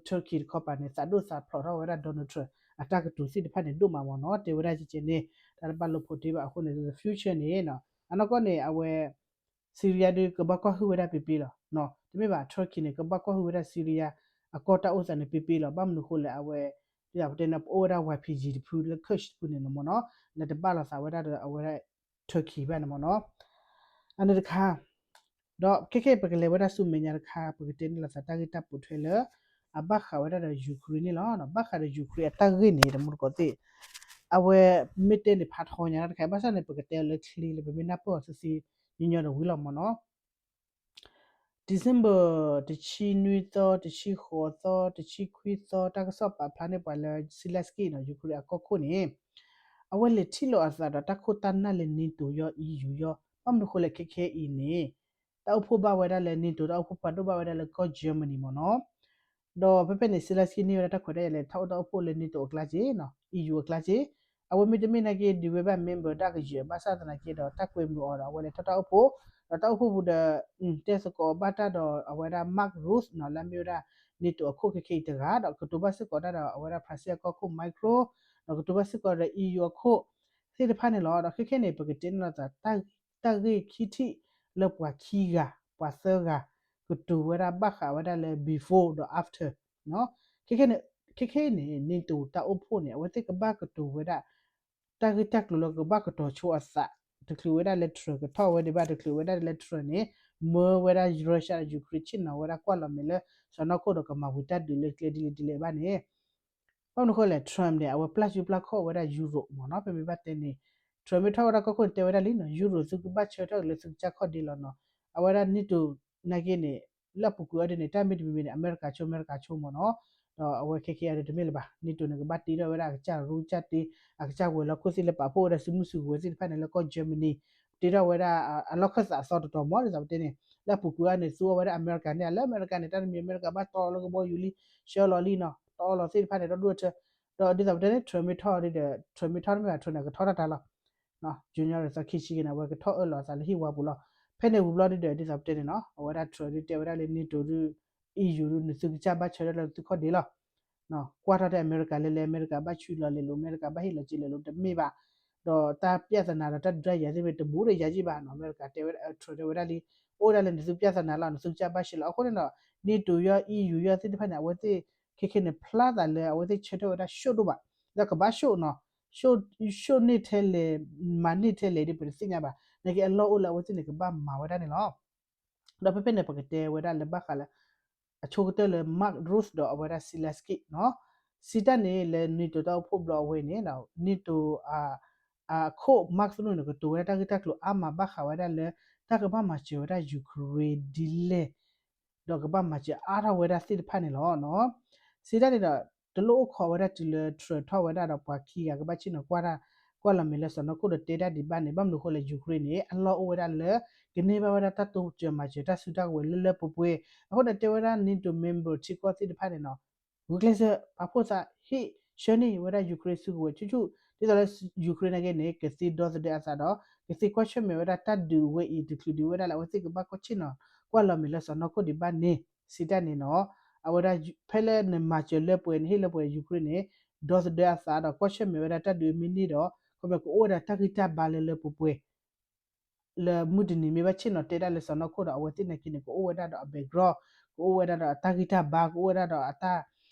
Turkey တခီပၤန့ၣ် သးဒိၣ်သးဖျိးထီၣ်ဝဲဒၣ် Donald Trump အတၢ်ကတိၤသ့ၣ်တဖၣ်န့ၣ် ဒိၣ်မးမ့ၢ်နီၤ, တဲဝဲဒၣ်ကဲကဲန့ၣ် တၢ်တဘၣ်လိာ်ဖိးတ့ၢ်ဘၣ်. အဃိန့ၣ် the future န့ၣ် အနီၢ်ကီၢ်န့ၣ် အဝဲ Syria ဒုးကဘၣ်ကွၢ်ဟုၣ်ဝဲဒၣ်ပ့ပ့လီၤ. တမ့ၢ်ဘၣ် Turkey န့ၣ် ကဘၣ်ကွၢ်ဟုၣ်ဝဲဒၣ် Syria အကီၢ်တၢ်အိၣ်သးန့ၣ်ပ့ပ့လီၤ. ဘၣ်မနုၤဃိလဲၣ် အဝဲ ဒ်သိးပတဲန့ၣ် ပအိၣ်ဝဲဒၣ် Y P G တဖုလၢ Kurd တဖုန့ၣ်လီၤမ့ၢ်နီၤ, လၢတဘၣ်လိာ်သးဝဲဒၣ်ဒီးအဝဲဒၣ် Turkey ဘၣ်န့ၣ်မ့ၢ်နီၤ. အန့ၣ်တခါ ဒီးခဲခဲပကလဲၤဝဲဒၣ်ဆူမဲာ်ညါတခါ ပကတဲန့ၢ်လိာ်သးတၢ်ဂ့ၢ်တၢ်ပိာ်ထွဲလၢ အဘၣ်ဃးဝဲဒၣ်ဒီး Ukraine န့ၣ်လီၤ. ဘၣ်ဃးဒီး Ukraine အတၢ်ဂ့ၢ်န့ၣ် တမူတကိးသ့ၣ် အဝဲမ့ၢ်တဲန့ၣ်ဖးထီညါတခါ ဘၣ်ဆၣ်န့ၣ် ပကတဲအီၤလၢချ့လၢပမ့ၢ်နၢ်ပၢၢ်အီၤသ့သ့ညီညီဒီးဝံၤလီၤမ့ၢ်နီၤ. December တဆံနွံသီ တဆံဃိးသီ တဆံခွံသီ တၢ်ကစီၣ်ပာ်ဖျါန့ၢ်ပှၤလၢ Zelensky နီၤ Ukraine အကီၢ်ခိၣ်န့ၣ် အဝဲလဲၤထံၣ်လိာ်အသးဒီးတၢ်ခိၣ်တၢ်နၢ်လၢ NATO ယီၤ E U ယီၤ ဘၣ်မနုၤဃိလဲၣ်ခဲခဲအံၤန့ၣ် တၢ်အိၣ်ဖှိၣ်ဘၣ်ဝဲဒၣ်လၢ NATO တၢ်အိၣ်ဖှိၣ်ဖးဒိၣ်ဘၣ်ဝဲဒၣ်လၢကီၢ် Germany မ့ၢ်နီၤ. ဒီးဖဲဖဲန့ၣ် Zelensky န့ၢ်ဝဲဒၣ်တၢ်ခွဲးတၢ်ယာ်လဲၤထီၣ်အိၣ်တၢ်အိၣ်ဖှိၣ်လၢ NATO အကျါက့နီၤ E U အကျါက့. အဝဲမ့တမ့ၢ်နာ်က့ ဒုးဝဲဘၣ် member ဒၣ်ကယဲၢ် ဘၣ်ဆၣ်သနာ်က့ဒီး တၢ်ကွဲမုာ်အီၤဒီး အဝဲလဲၤထီၣ်တၢ်အိၣ်ဖှိၣ်, ဒီးတၢ်အိၣ်ဖှိၣ်ပူၤဒီး တဲသကိးဘၣ်တၢ်ဒီးအဝဲဒၣ် Mark Rutte နီၤ လၢအမ့ၢ်ဝဲဒၣ် NATO အခိၣ်ခဲခဲအံၤတဂၤ ဒီးကတိၤဘၣ်စ့ၢ်ကီးတၢ်ဒီးအဝဲဒၣ် France အကီၢ်ခိၣ် Macron ဒီးကတိၤဘၣ်စ့ၢ်ကီးဒီး E U အခိၣ်သ့ၣ်တဖၣ်န့ၣ်လီၤ. ဒီးခဲခဲန့ၣ် ပကတဲန့ၢ်လိာ်သး တၢ်ဂ့ၢ်ခံထံၣ်လၢပှၤခံဂၤ ပှၤသၢဂၤ ကတိၤဝဲဒၣ်ဘၣ်ဃးဝဲဒၣ်လၢ before ဒီး after ခဲခဲန့ၣ် ခဲခဲအံၤန့ၣ် NATO တၢ်အိၣ်ဖှိၣ်န့ၣ် အဝဲသ့ၣ်ကဘၣ်ကတိၤဝဲဒၣ် တၢ်ဂ့ၢ်တၢ်ကျိၤလၢကဘၣ်ကတီၤဆိအသး, တချုးဝဲဒၣ်လၢ Trump ကထီၣ်ဝဲဒံးဘၣ် တချုးဝဲဒၣ်လၢ Trump န့ၣ် မၢဝဲဒၣ် Russia ဒီး Ukraine ဆ့ၣ်နီၤဝဲဒၣ်ကွၢ်လီၤမဲာ်လၢ စီၤနီၢ်ခိၣ်ဒီးကမၤဝံၤတၢ်ဒုးလၢကျဲဒ်လဲၣ်ဒ်လဲၣ်ဘၣ်န့ၣ် ဘၣ်မနုၤဃိလဲၣ် Trump န့ၣ် အဝဲပျၢ်စုပျၢ်ခီၣ်ဝဲဒၣ် Europe မ့ၢ်နီၤ, ပမ့ၢ်ဘၣ်တဲန့ၣ် Trump မ့ၢ်ထီၣ်ဝဲဒၣ်ကီၢ်ခိၣ်န့ၣ် တဲဝဲဒၣ်လံနီၤ Europe သုကဘၣ်ဆၢထၢၣ်လၢသုကစၢ်ခီၣ်ဒ့လီၤနီၤ, အဝဲဒၣ် NATO နာ်က့န့ၣ် လၢအပူၤကွံာ်အီၤဒ်န့ၣ် တၢ်မ့ၢ်တမံၤမံၤန့ၣ် အမဲရကၤဆိ အမဲရကၤဆိမ့ၢ်နီၤ, ဒီးအဝဲခဲခဲအံၤဒီးတမ့ၢ်လၢၤဘၣ် NATO န့ၣ် ကဘၣ်တ့ထီၣ်ဝဲဒၣ်အကစၢ်ရူကစၢ်တ့ အကစၢ်ဝဲၤလီၢ်ခိၣ်သ့ၣ်လၢပာ်ဖှိၣ်ဝဲဒၣ်စုမုၢ်စုကဝဲၤသ့ၣ်တဖၣ်န့ၣ် လၢကီၢ် Germany တ့ထီၣ်ဝဲဒၣ်အလီၢ်ခၢၣ်သးအသီတတီၤမ့ၢ် ဒ်သိးပတဲန့ၣ် လၢအပူၤကွံာ်အီၤန့ၣ် သူအီၣ်ဝဲဒၣ်အမဲရကၤန့ၣ် လၢအမဲရကၤန့ၣ် တၢ်တမံၤအမဲရကၤဘၣ်တီလီၤလၢကဘီယူၤလံ ဆှၢလီၤလံနီၤ တီလီၤသ့ၣ်တဖၣ်န့ၣ် ဒီဒူၣ်အထၢ ဒီးဒ်သိးပတဲန့ၣ် Trump မ့ၢ်ထီၣ်ဒီး Trump မ့ၢ်ထီၣ်တမ့ၢ်ဘၣ် Trump န့ၣ် ကထီၣ်တၢ်တၢ်လီၤ January သီခံဆံက့ၤန့ၣ် အဝဲကထီၣ်အၢၣ်လီၤအသးလၢဟံၣ်ဝါပူၤလီၤ. ဖဲန့ၣ်ဝံၤဘျီဒ်ဒီး ဒ်သိးပတဲန့ၣ်နီၤ အဝဲဒၣ် Trump ဒုးတဲဝဲဒၣ်လၢ NATO ဒုး E U ဒုး နသုကစၢ်ဘၣ်ဆၢထၢၣ်လၢသုခီၣ်ဒ့လီၤ. ကွၢ်ထီၣ်ထဲအမဲရကၤလဲၤလဲၤ အမဲရကၤဘၣ်ဆူးလီၤလဲၤလိာ် အမဲရကၤဘၣ်ဟ့ၣ်လီၤစ့လဲၤလိာ်တမ့ၢ်ဘၣ် ဒီးတၢ်ပျၢ်သနာ်ဒီးတၢ်ဒုးတၢ်ယၤသ့ၣ်မ့ၢ်တဘူးဒီးယၤယံၣ်ဘၣ်နီၤ အမဲရကၤတဲဝဲ Trump တဲဝဲဒၣ်လံ အိၣ်ဒၣ်လၢနသုပျၢ်သနာ်လီၤ နသုကစၢ်ဘၣ်ဆှဲလီၤ အဃိန့ၣ်ဒီး NATO ယီၤ E U ယီၤသ့ၣ်တဖၣ်န့ၣ် အဝဲသ့ၣ်ခဲခဲန့ၣ် ဖျါသးလၢအဝဲသ့ၣ်ဆၢထၢၣ်ဝဲဒၣ် ရှုပ် ဒိၣ်ဘၣ် ဒီးကဘၣ် ရှုပ် နီၤ ရှုပ် ရှုပ် န့ၢ်ထဲလဲၣ် မၤန့ၢ်ထဲလဲၣ်ဒီးပတသ့ၣ်ညါဘၣ် နာ်က့အလီၢ်အိၣ်လၢအဝဲသ့ၣ်န့ၣ် ကဘၣ်မၤဝဲဒၣ်န့ၣ်လီၤ. ဒီးဖဲဖဲန့ၣ် ပကတဲဝဲဒၣ်လၢဘၣ်ဃးလၢ အဆိကတၢၢ်လၢ Mark Rutte ဒီးအဝဲဒၣ် Zelensky နီၤ စံးတၢ်န့ၣ်လၢ NATO တၢ်အိၣ်ဖှိၣ်ဘျီအဝဲန့ၣ် NATO အခိၣ် Mark Rutte န့ၣ် ကတိၤဝဲဒၣ်တၢ်ဂ့ၢ်တၢ်ကျိၤအါမးဘၣ်ဃးဝဲဒၣ်လၢ တၢ်ကဘၣ်မၤစၢၤဝဲဒၣ် Ukraine ဒ်လဲၣ် ဒီးကဘၣ်မၤစၢၤအါထီၣ်ဝဲဒၣ်သ့ၣ်တဖၣ်န့ၣ်လီၤ. စံးတၢ်န့ၣ်ဒီး တလိၣ်အိၣ်ခိးဝဲဒၣ်တုၤလၢ Trump ထီၣ်ဝဲဒၣ်ဒီးပှၤခံဂၤကဘၣ်ဆ့ၣ်နီၤကွၢ်တၢ် ကွၢ်လီၤမဲာ်လၢစီၤနီၢ်ခိၣ်ဒီးတဲတၢ်ဒံးဘၣ်န့ၣ် ဘၣ်မနုၤအဃိလဲၣ် Ukraine န့ၣ် အလီၢ်အိၣ်ဝဲဒၣ်လၢ ကန့ၢ်ဘၣ်ဝဲဒၣ်တၢ်တိစၢၤမၤစၢၤတၢ်စုတၢ်ကဝဲၤလၢလၢပှဲၤပှဲၤ အဃိန့ၣ်တဲဝဲဒၣ် NATO member ထံကီၢ်သ့ၣ်တဖၣ်န့ၣ်နီၤ ဂုာ်ကျဲးစၢး ပာ်ဖှိၣ်သး ဟ့ၣ်ဆှၢန့ၢ်ဝဲဒၣ် Ukraine စုကဝဲၤဆူၣ်ဆူၣ် ဒ်သိးလၢ Ukraine နာ်က့န့ၣ် ကသ့ဒီသဒၢအသးဒီး ကသ့ကွၢ်ဆၢၣ်မဲာ်ဝဲဒၣ်တၢ်ဒုးဝဲအံၤ တချုးဒုးဝဲဒၣ်လၢအဝဲသ့ၣ်ကဘၣ်ကွၢ်ဆ့ၣ်နီၤ ကွၢ်လီၤမဲာ်လၢစီၤနီၢ်ခိၣ်ဒံးဘၣ်န့ၣ် စံးတၢ်န့ၣ်နီၤ အဝဲဒၣ် ဖဲလၢနမၤစၢၤလၢပှဲၤ နဟ့ၣ်လၢပှဲၤ Ukraine န့ၣ် ဒီသဒၢအသးဒီးကွၢ်ဆၢၣ်မဲာ်ဝဲဒၣ်တၢ်ဒုးမ့ၢ်န့ၢ်ဒီး ခီပညီကအိၣ်ဝဲဒၣ်တၢ်ဂံၢ်တၢ်ဘါလၢလၢပှဲၤပှဲၤ လၢမုၢ်တနံၤမ့ၢ်ဘၣ်ဆ့ၣ်နီၤတဲဒၣ်လၢစီၤနီၢ်ခိၣ်ဒီး အဝဲသ့ၣ်နာ်က့န့ၣ် ကအိၣ်ဝဲဒၣ်ဒီးအ background ကအိၣ်ဝဲဒၣ်ဒီးအတၢ်ဂံၢ်တၢ်ဘါ ကအိၣ်ဝဲဒၣ်ဒီးအတၢ်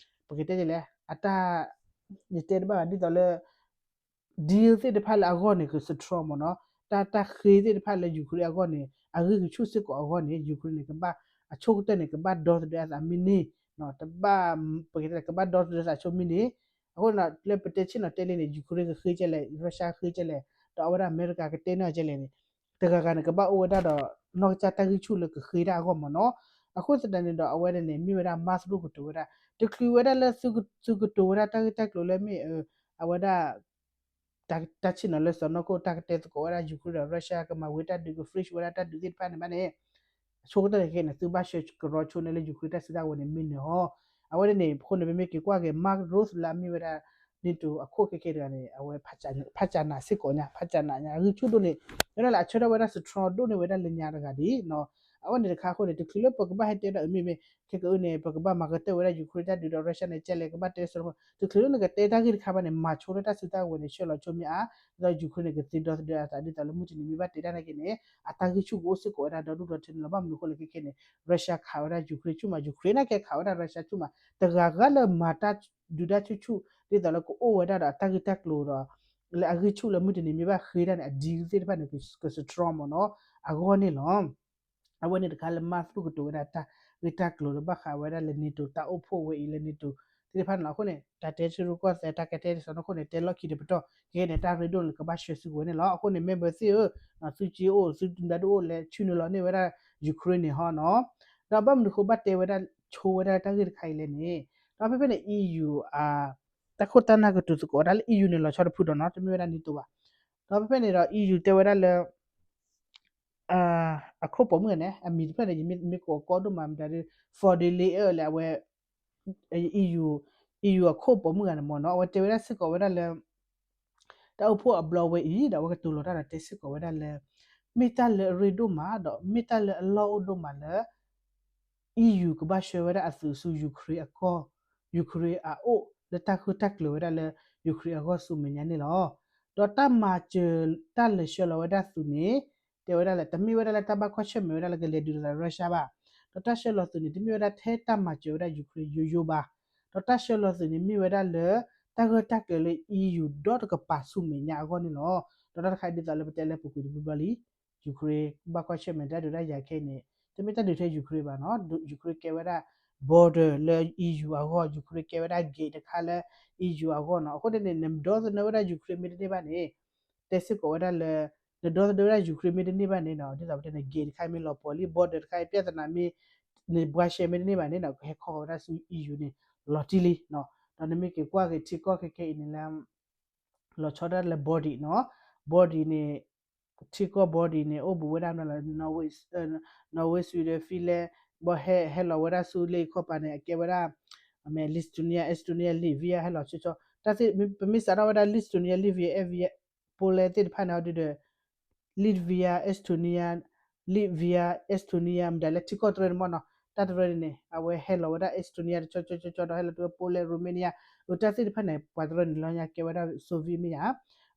ပကတဲလဲၣ် အတၢ် ယတဲတဘၣ်ဘၣ် ဒ်သိးလၢ deal သ့ၣ်တဖၣ်လၢအဂီၢ်န့ၣ် က strong မ့ၢ်နီၤ, တၢ် တၢ်ဃ့သ့ၣ်တဖၣ်လၢ Ukraine အဂီၢ်န့ၣ် အဂံၢ်ကဆူၣ်စ့ၢ်ကီးအဂီၢ်န့ၣ် Ukraine န့ၣ် ကဘၣ် အဆိကတၢၢ်န့ၣ် ကဘၣ်ဒီသဒၢအသးမ့ၢ်န့ၢ်, တဘၣ် ပကတဲလဲၣ် ကဘၣ်ဒီသဒၢသးဆိမ့ၢ်န့ၢ်, အဃိန့ၣ် လၢပတဲဆ့ၣ်နီၤတဲလံန့ၣ် Ukraine ကဃ့ကဲလဲၣ် Russia ဃ့ကဲလဲၣ် ဒီးအဝဲဒၣ်အမဲရကၤကတဲန့ၢ်အီၤကဲလဲၣ်န့ၣ် တဂၤဂၤန့ၣ် ကဘၣ်အိၣ်ဝဲဒၣ်ဒီး နီၢ်ကစၢ်တၢ်ဂံၢ်ဆူၣ်လၢကဃ့တၢ်အဂီၢ်မ့ၢ်နီၤ, အဃိသတးန့ၣ်ဒီး အဝဲဒၣ်န့ၣ် မ့ၢ်ဝဲဒၣ် mask ဒိၣ်ကတိၤဝဲဒၣ် တချုးဝဲဒၣ်လၢ သုကတိၤဝဲဒၣ်တၢ်ဂ့ၢ်တၢ်ကျိၤလၢမ့ၢ် အဝဲဒၣ် တၢ်ဆ့ၣ်နီၤလၢစီၤနီၢ်ခိၣ် တၢ်ကတဲသကိးဝဲဒၣ် Ukraine ဒီး Russia ကမၤဝံၤတၢ်ဒုး က freeze ဝဲဒၣ်တၢ်ဒုးသ့ၣ်တဖၣ်န့ၣ်ဘၣ်န့ၣ် အဆိကတၢၢ်န့ၣ်ခဲအံၤန့ၣ် သုဘၣ်ဆှၢကရီဆိန့ၢ်လၢ Ukraine တၢ်စုတၢ်ကဝဲၤန့ၣ် မ့ၢ်န့ၣ်ဟီ, အဝဲန့ၣ်န့ၣ် အဃိန့ၣ် ပမ့ၢ်က့ၤကွၢ်က့ၤ Mark Rutte လၢအမ့ၢ်ဝဲဒၣ် NATO အခိၣ်ခဲခဲတဂၤန့ၣ် အဝဲဖးကၠးနးစ့ၢ်ကီးညါ ဖးကၠးနးညါ အဂံၢ်ဆူၣ်ဒိၣ်န့ၣ် ဝဲဒၣ်လၢအဆၢထၢၣ်ဝဲဒၣ် strong ဒိၣ်န့ၢ်ဝဲဒၣ်လၢညါတဂၤဒ် အဝဲန့ၣ်တခါအဃိန့ၣ် တချုးလၢပကဘၣ်ဟဲတဲဒၣ်အမ့ၢ်မ့ၢ် ခဲကအုန့ၣ် ပကဘၣ်မၤကတၢၢ်ဝဲဒၣ် Ukraine တၢ်ဒုးဒီး Russia န့ၣ် ကဲလဲၣ် ကဘၣ်တဲစရီ တချုးလၢနကတဲတၢ်ဂ့ၢ်တခါဘၣ်န့ၣ် မၤဆိလၢတၢ်စုတၢ်ကဝဲၤန့ၣ် ဆှၢလီၤဆိမ့ၢ်အါ, ဒီး Ukraine န့ၣ် ကသ့ဒီသဒၢအသးဒ်သိးလၢမုၢ်တနံၤမ့ၢ်ဘၣ်တဲတၢ်နာ်က့န့ၣ် အတၢ်ဂံၢ်ဆူၣ်ကအိၣ်စ့ၢ်ကီးဝဲဒၣ်ဒီဒူၣ်ဒီထၢန့ၣ်လီၤ. ဘၣ်မနုၤအဃိလဲၣ်ခဲခဲန့ၣ် Russia ခးဝဲဒၣ် Ukraine ဆူၣ်မး Ukraine နာ်က့ခးဝဲဒၣ် Russia ဆူၣ်မး တဂၤဂၤလၢမၤတၢ်ဒုးတၢ်ဆူၣ်ဆူၣ် ဒ်သိးလၢကအိၣ်ဝဲဒၣ်ဒီးအတၢ်ဂ့ၢ်တၢ်ကျိၤဒီး လၢအဂံၢ်ဆူၣ်လၢမုၢ်တနံၤမ့ၢ်ဘၣ်ဃ့တၢ်န့ၣ် အ deal သ့ၣ်တဖၣ်န့ၣ် က strong မ့ၢ်နီၤ အဂီၢ်န့ၣ်လီၤ. အဝဲန့ၣ်တခါလၢ Mark ဒိၣ်ကတိၤဝဲဒၣ်တၢ်ဂ့ၢ်တၢ်ကျိၤလၢဘၣ်ဃးဝဲဒၣ်လၢ NATO တၢ်အိၣ်ဖှိၣ်ဝဲအံၤလၢ NATO သ့ၣ်တဖၣ်န့ၣ်လီၤ. အဃိန့ၣ် တၢ်တဲဆူရူၢ်ကီၢ်သဲး တၢ်ကတဲတစီၤနီၢ်ခိၣ်န့ၣ် တဲလီၢ်ခံတပတီၢ် ခဲခဲန့ၣ် တၢ်ရ့ဒိၣ်န့ၣ် ကဘၣ်ဆှၢစုကဝဲၤန့ၣ်လီၤ. အဃိန့ၣ် member သ့ၣ်ဧၢ, သုစ့အိၣ် သုဒုၣ်ဒါဒိၣ်အိၣ်လဲၤဆူနုာ်လီၤန့ၢ်ဝဲဒၣ် Ukraine န့ၣ်ဟီနီၤ. ဒီးဘၣ်မနုၤအဃိဘၣ်တဲဝဲဒၣ်ဆိဝဲဒၣ်တၢ်ဂ့ၢ်တခါအံၤလဲၣ်န့ၣ်, ဒီးဖဲဖဲန့ၣ် EU တၢ်ခိၣ်တၢ်နၢ်ကတိၤသကိးဒၣ်လၢ EU န့ၣ် လီၤဆီတဖုဒီးနီၤ တမ့ၢ်ဝဲဒၣ် NATO ဘၣ်. ဒီးဖဲဖဲန့ၣ်ဒီး EU တဲဝဲဒၣ်လၢ အခိၣ်ပိာ်မုၣ်ဂၤန့ၣ် အမံၤတဖျၢၣ်န့ၣ် ယမ့ၢ်ကိးကီဒိၣ်မးမတၤဒုး von der Leyen လၢအဝဲ EU EU အခိၣ်ပိာ်မုၣ်ဂၤန့ၣ်မ့ၢ်နီၤ အဝဲတဲဝဲဒၣ်စ့ၢ်ကီးဝဲဒၣ်လၢ တၢ်အိၣ်ဖှိၣ်အဘျီဝဲအံၤ ဒီးအဝဲကတိၤလီၤတၢ်ဒီးတဲစ့ၢ်ကီးဝဲဒၣ်လၢ မ့ၢ်တၢ်လၢအရ့ဒိၣ်မး ဒီးမ့ၢ်တၢ်လၢအလီၢ်အိၣ်ဒိၣ်မးလၢ EU ကဘၣ်ဆှၢဝဲဒၣ်အသုးဆူ Ukraine အကီၢ် Ukraine အအိၣ်လၢတၢ်ဃုတၢ်ကျၢၤဝဲဒၣ်လၢ Ukraine အဂီၢ်ဆူမဲာ်ညါန့ၣ်လီၤ. ဒီးတၢ်မၤစၢၤတၢ်လဲၤဆှၢလီၤဝဲဒၣ်သုးန့ၣ် တဲဝဲဒၣ်လၢ တမ့ၢ်ဝဲဒၣ်လၢတၢ်ဘၣ်ကွၢ်ဆၢၣ်မဲာ်ဝဲဒၣ်လၢကလဲၤဒုးလိာ်သး Russia ဘၣ်. ဒီးတၢ်ဆှၢလီၤသုးန့ၣ် တမ့ၢ်ဝဲဒၣ်ထဲတၢ်မၤစၢၤဝဲဒၣ် Ukraine ယိယိဘၣ်. ဒီးတၢ်ဆှၢလီၤသုးန့ၣ် မ့ၢ်ဝဲဒၣ်လၢ တၢ်ဂၢၢ်တၢ်ကျၢၤလၢ EU ဒီတကပၤဆူမဲာ်ညါအဂီၢ်န့ၣ်လီၤ. ဒီးတၢ်တခါဒ်သိးလၢပတဲလၢပူၤကွံာ်တဘျီဘျီလံ Ukraine ဘၣ်ကွၢ်ဆၢၣ်မဲာ်တၢ်ဒုးတၢ်ယၤခဲအံၤန့ၣ် တမ့ၢ်တၢ်ဒုးထဲ Ukraine ဘၣ်နီၤ Ukraine ကဲဝဲဒၣ် border လၢ EU အဂီၢ် Ukraine ကဲဝဲဒၣ် gate တခါလၢ EU အဂီၢ်နီၤ အဃိန့ၣ်န့ၣ် နဒီသဒၢဝဲဒၣ် Ukraine မ့ၢ်တန့ၢ်ဘၣ်န့ၣ် တဲစ့ၢ်ကီးဝဲဒၣ်လၢ နဒီသဒၢဝဲဒၣ် Ukraine မ့ၢ်တန့ၢ်ဘၣ်န့ၣ်နီၤ ဒ်သိးပတဲန့ၣ် gate တခါမ့ၢ်လီၤပှီၤလံ border တခါ ပြဿနာမ့ၢ် နဘှါရှဲမ့ၢ်တန့ၢ်ဘၣ်န့ၣ်နီၤ ကဟဲခီဃီၤဝဲဒၣ်ဆူ EU န့ၣ် လီၤတံၢ်လံနီၤ ဒီးနမ့ၢ်က့ၤကွၢ်က့ၤထံကီၢ်ခဲခဲအံၤန့ၣ်လၢ လီၤဆီဒၣ်တၢ်လၢ Baltic နီၤ Baltic န့ၣ် ထံကီၢ် Baltic န့ၣ် အိၣ်ဘူးဝဲဒၣ်မနုၤလၢ Norway Norway Sweden Finland ဘၣ်ဟဲဟဲလီၤဝဲဒၣ်ဆူလ့ၣ်ခီၣ်ပၤန့ၣ် အကဲဝဲဒၣ် အမ့ၢ် Lithuania Estonia Latvia ဟဲလီၤဆီဆီ တၢ်သ့ၣ် ပမ့ၢ်စးထီၣ်ဝဲဒၣ် Lithuania Latvia Latvia Poland သ့ၣ်တဖၣ်န့ၣ်အီၤဒုဒီး Latvia Estonia Latvia Estonia မတၤလဲၣ် ထံကီၢ်တရၢန့ၣ်မ့ၢ်နီၤ တၢ်တရၢန့ၣ်န့ၣ် အဝဲဟဲလီၤဝဲဒၣ် Estonia တဆီဆီဆီဒီးဟဲလီၤတုၤဝဲ Poland Romania အတၢ်သ့ၣ်တဖၣ်န့ၣ် ပှၤတရၢန့ၣ်လီၤညါကဲဝဲဒၣ် Soviet မ့ၢ်ယါ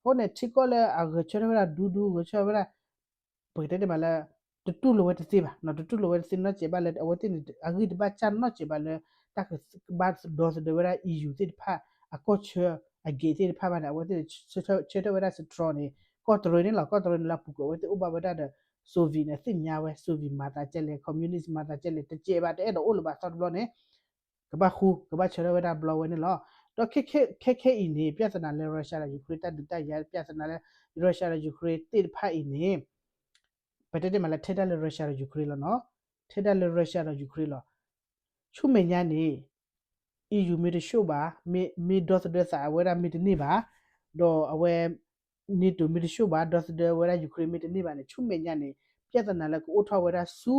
အဃိန့ၣ် ထံကီၢ်လၢအဂဲၤဆၢထၢၣ်ဝဲဒၣ်ဒူဒူဂဲၤဆၢထၢၣ်ဝဲဒၣ် ပကတဲန့ၣ်မးလၢ တတူၢ်လိာ်ဝဲတသ့ဘၣ်နီၤ တတူၢ်လိာ်ဝဲတသ့နီတစဲးဘၣ်လၢ အဝဲသ့ၣ်န့ၣ် အဂံၢ်တဘၣ်စၢ်နီတစဲးဘၣ်လၢ တၢ်ကဘၣ်ဒီသဒၢဝဲဒၣ် EU သ့ၣ်တဖၣ် အကီၢ်ဆၢ အ gate သ့ၣ်တဖၣ်ဘၣ်န့ၣ် အဝဲသ့ၣ်န့ၣ် ဆၢထၢၣ်ဝဲဒၣ် strong န့ၣ် ကီၢ်တရၢန့ၣ်လီၤ ကီၢ်တရၢန့ၣ်လၢအပူၤကွံာ်အဝဲသ့ၣ်အိၣ်ဘၣ်ဝဲဒၣ်ဒီး Soviet န့ၣ် သ့ၣ်ညါဝဲ Soviet မၤသးကဲလဲၣ် communist မၤသးကဲလဲၣ် တစဲးဘၣ် တအဲၣ်ဒိးအိၣ်လၢၤဘၣ်သီတဘျီန့ၣ် ကဘၣ်ဃူ ကဘၣ်ဆၢထၢၣ်ဝဲဒၣ်ဘျီဝဲန့ၣ်လီၤ. ဒီးခဲခဲအံၤန့ၣ် ပြဿနာလၢ Russia ဒီး Ukraine တၢ်ဒုးတၢ်ယၤ ပြဿနာလၢ Russia ဒီး Ukraine သ့ၣ်တဖၣ်အံၤန့ၣ် ပတဲန့ၣ်မးလၢထဲဒၣ်လၢ Russia ဒီး Ukraine လီၤနီၤ ထဲဒၣ်လၢ Russia ဒီး Ukraine လီၤ. ဆူမဲာ်ညါန့ၣ် EU မ့ၢ်တဆှိၣ်ဘၣ် မ့ၢ်ဒီသဒၢသးအဝဲဒၣ်မ့ၢ်တန့ၢ်ဘၣ် ဒီးအဝဲ NATO မ့ၢ်တဆှိၣ်ဘၣ် ဒီသဒၢဝဲဒၣ် Ukraine မ့ၢ်တန့ၢ်ဘၣ်န့ၣ် ဆူမဲာ်ညါန့ၣ် ပြဿနာလၢကအိၣ်ထီၣ်ဝဲဒၣ်ဆူ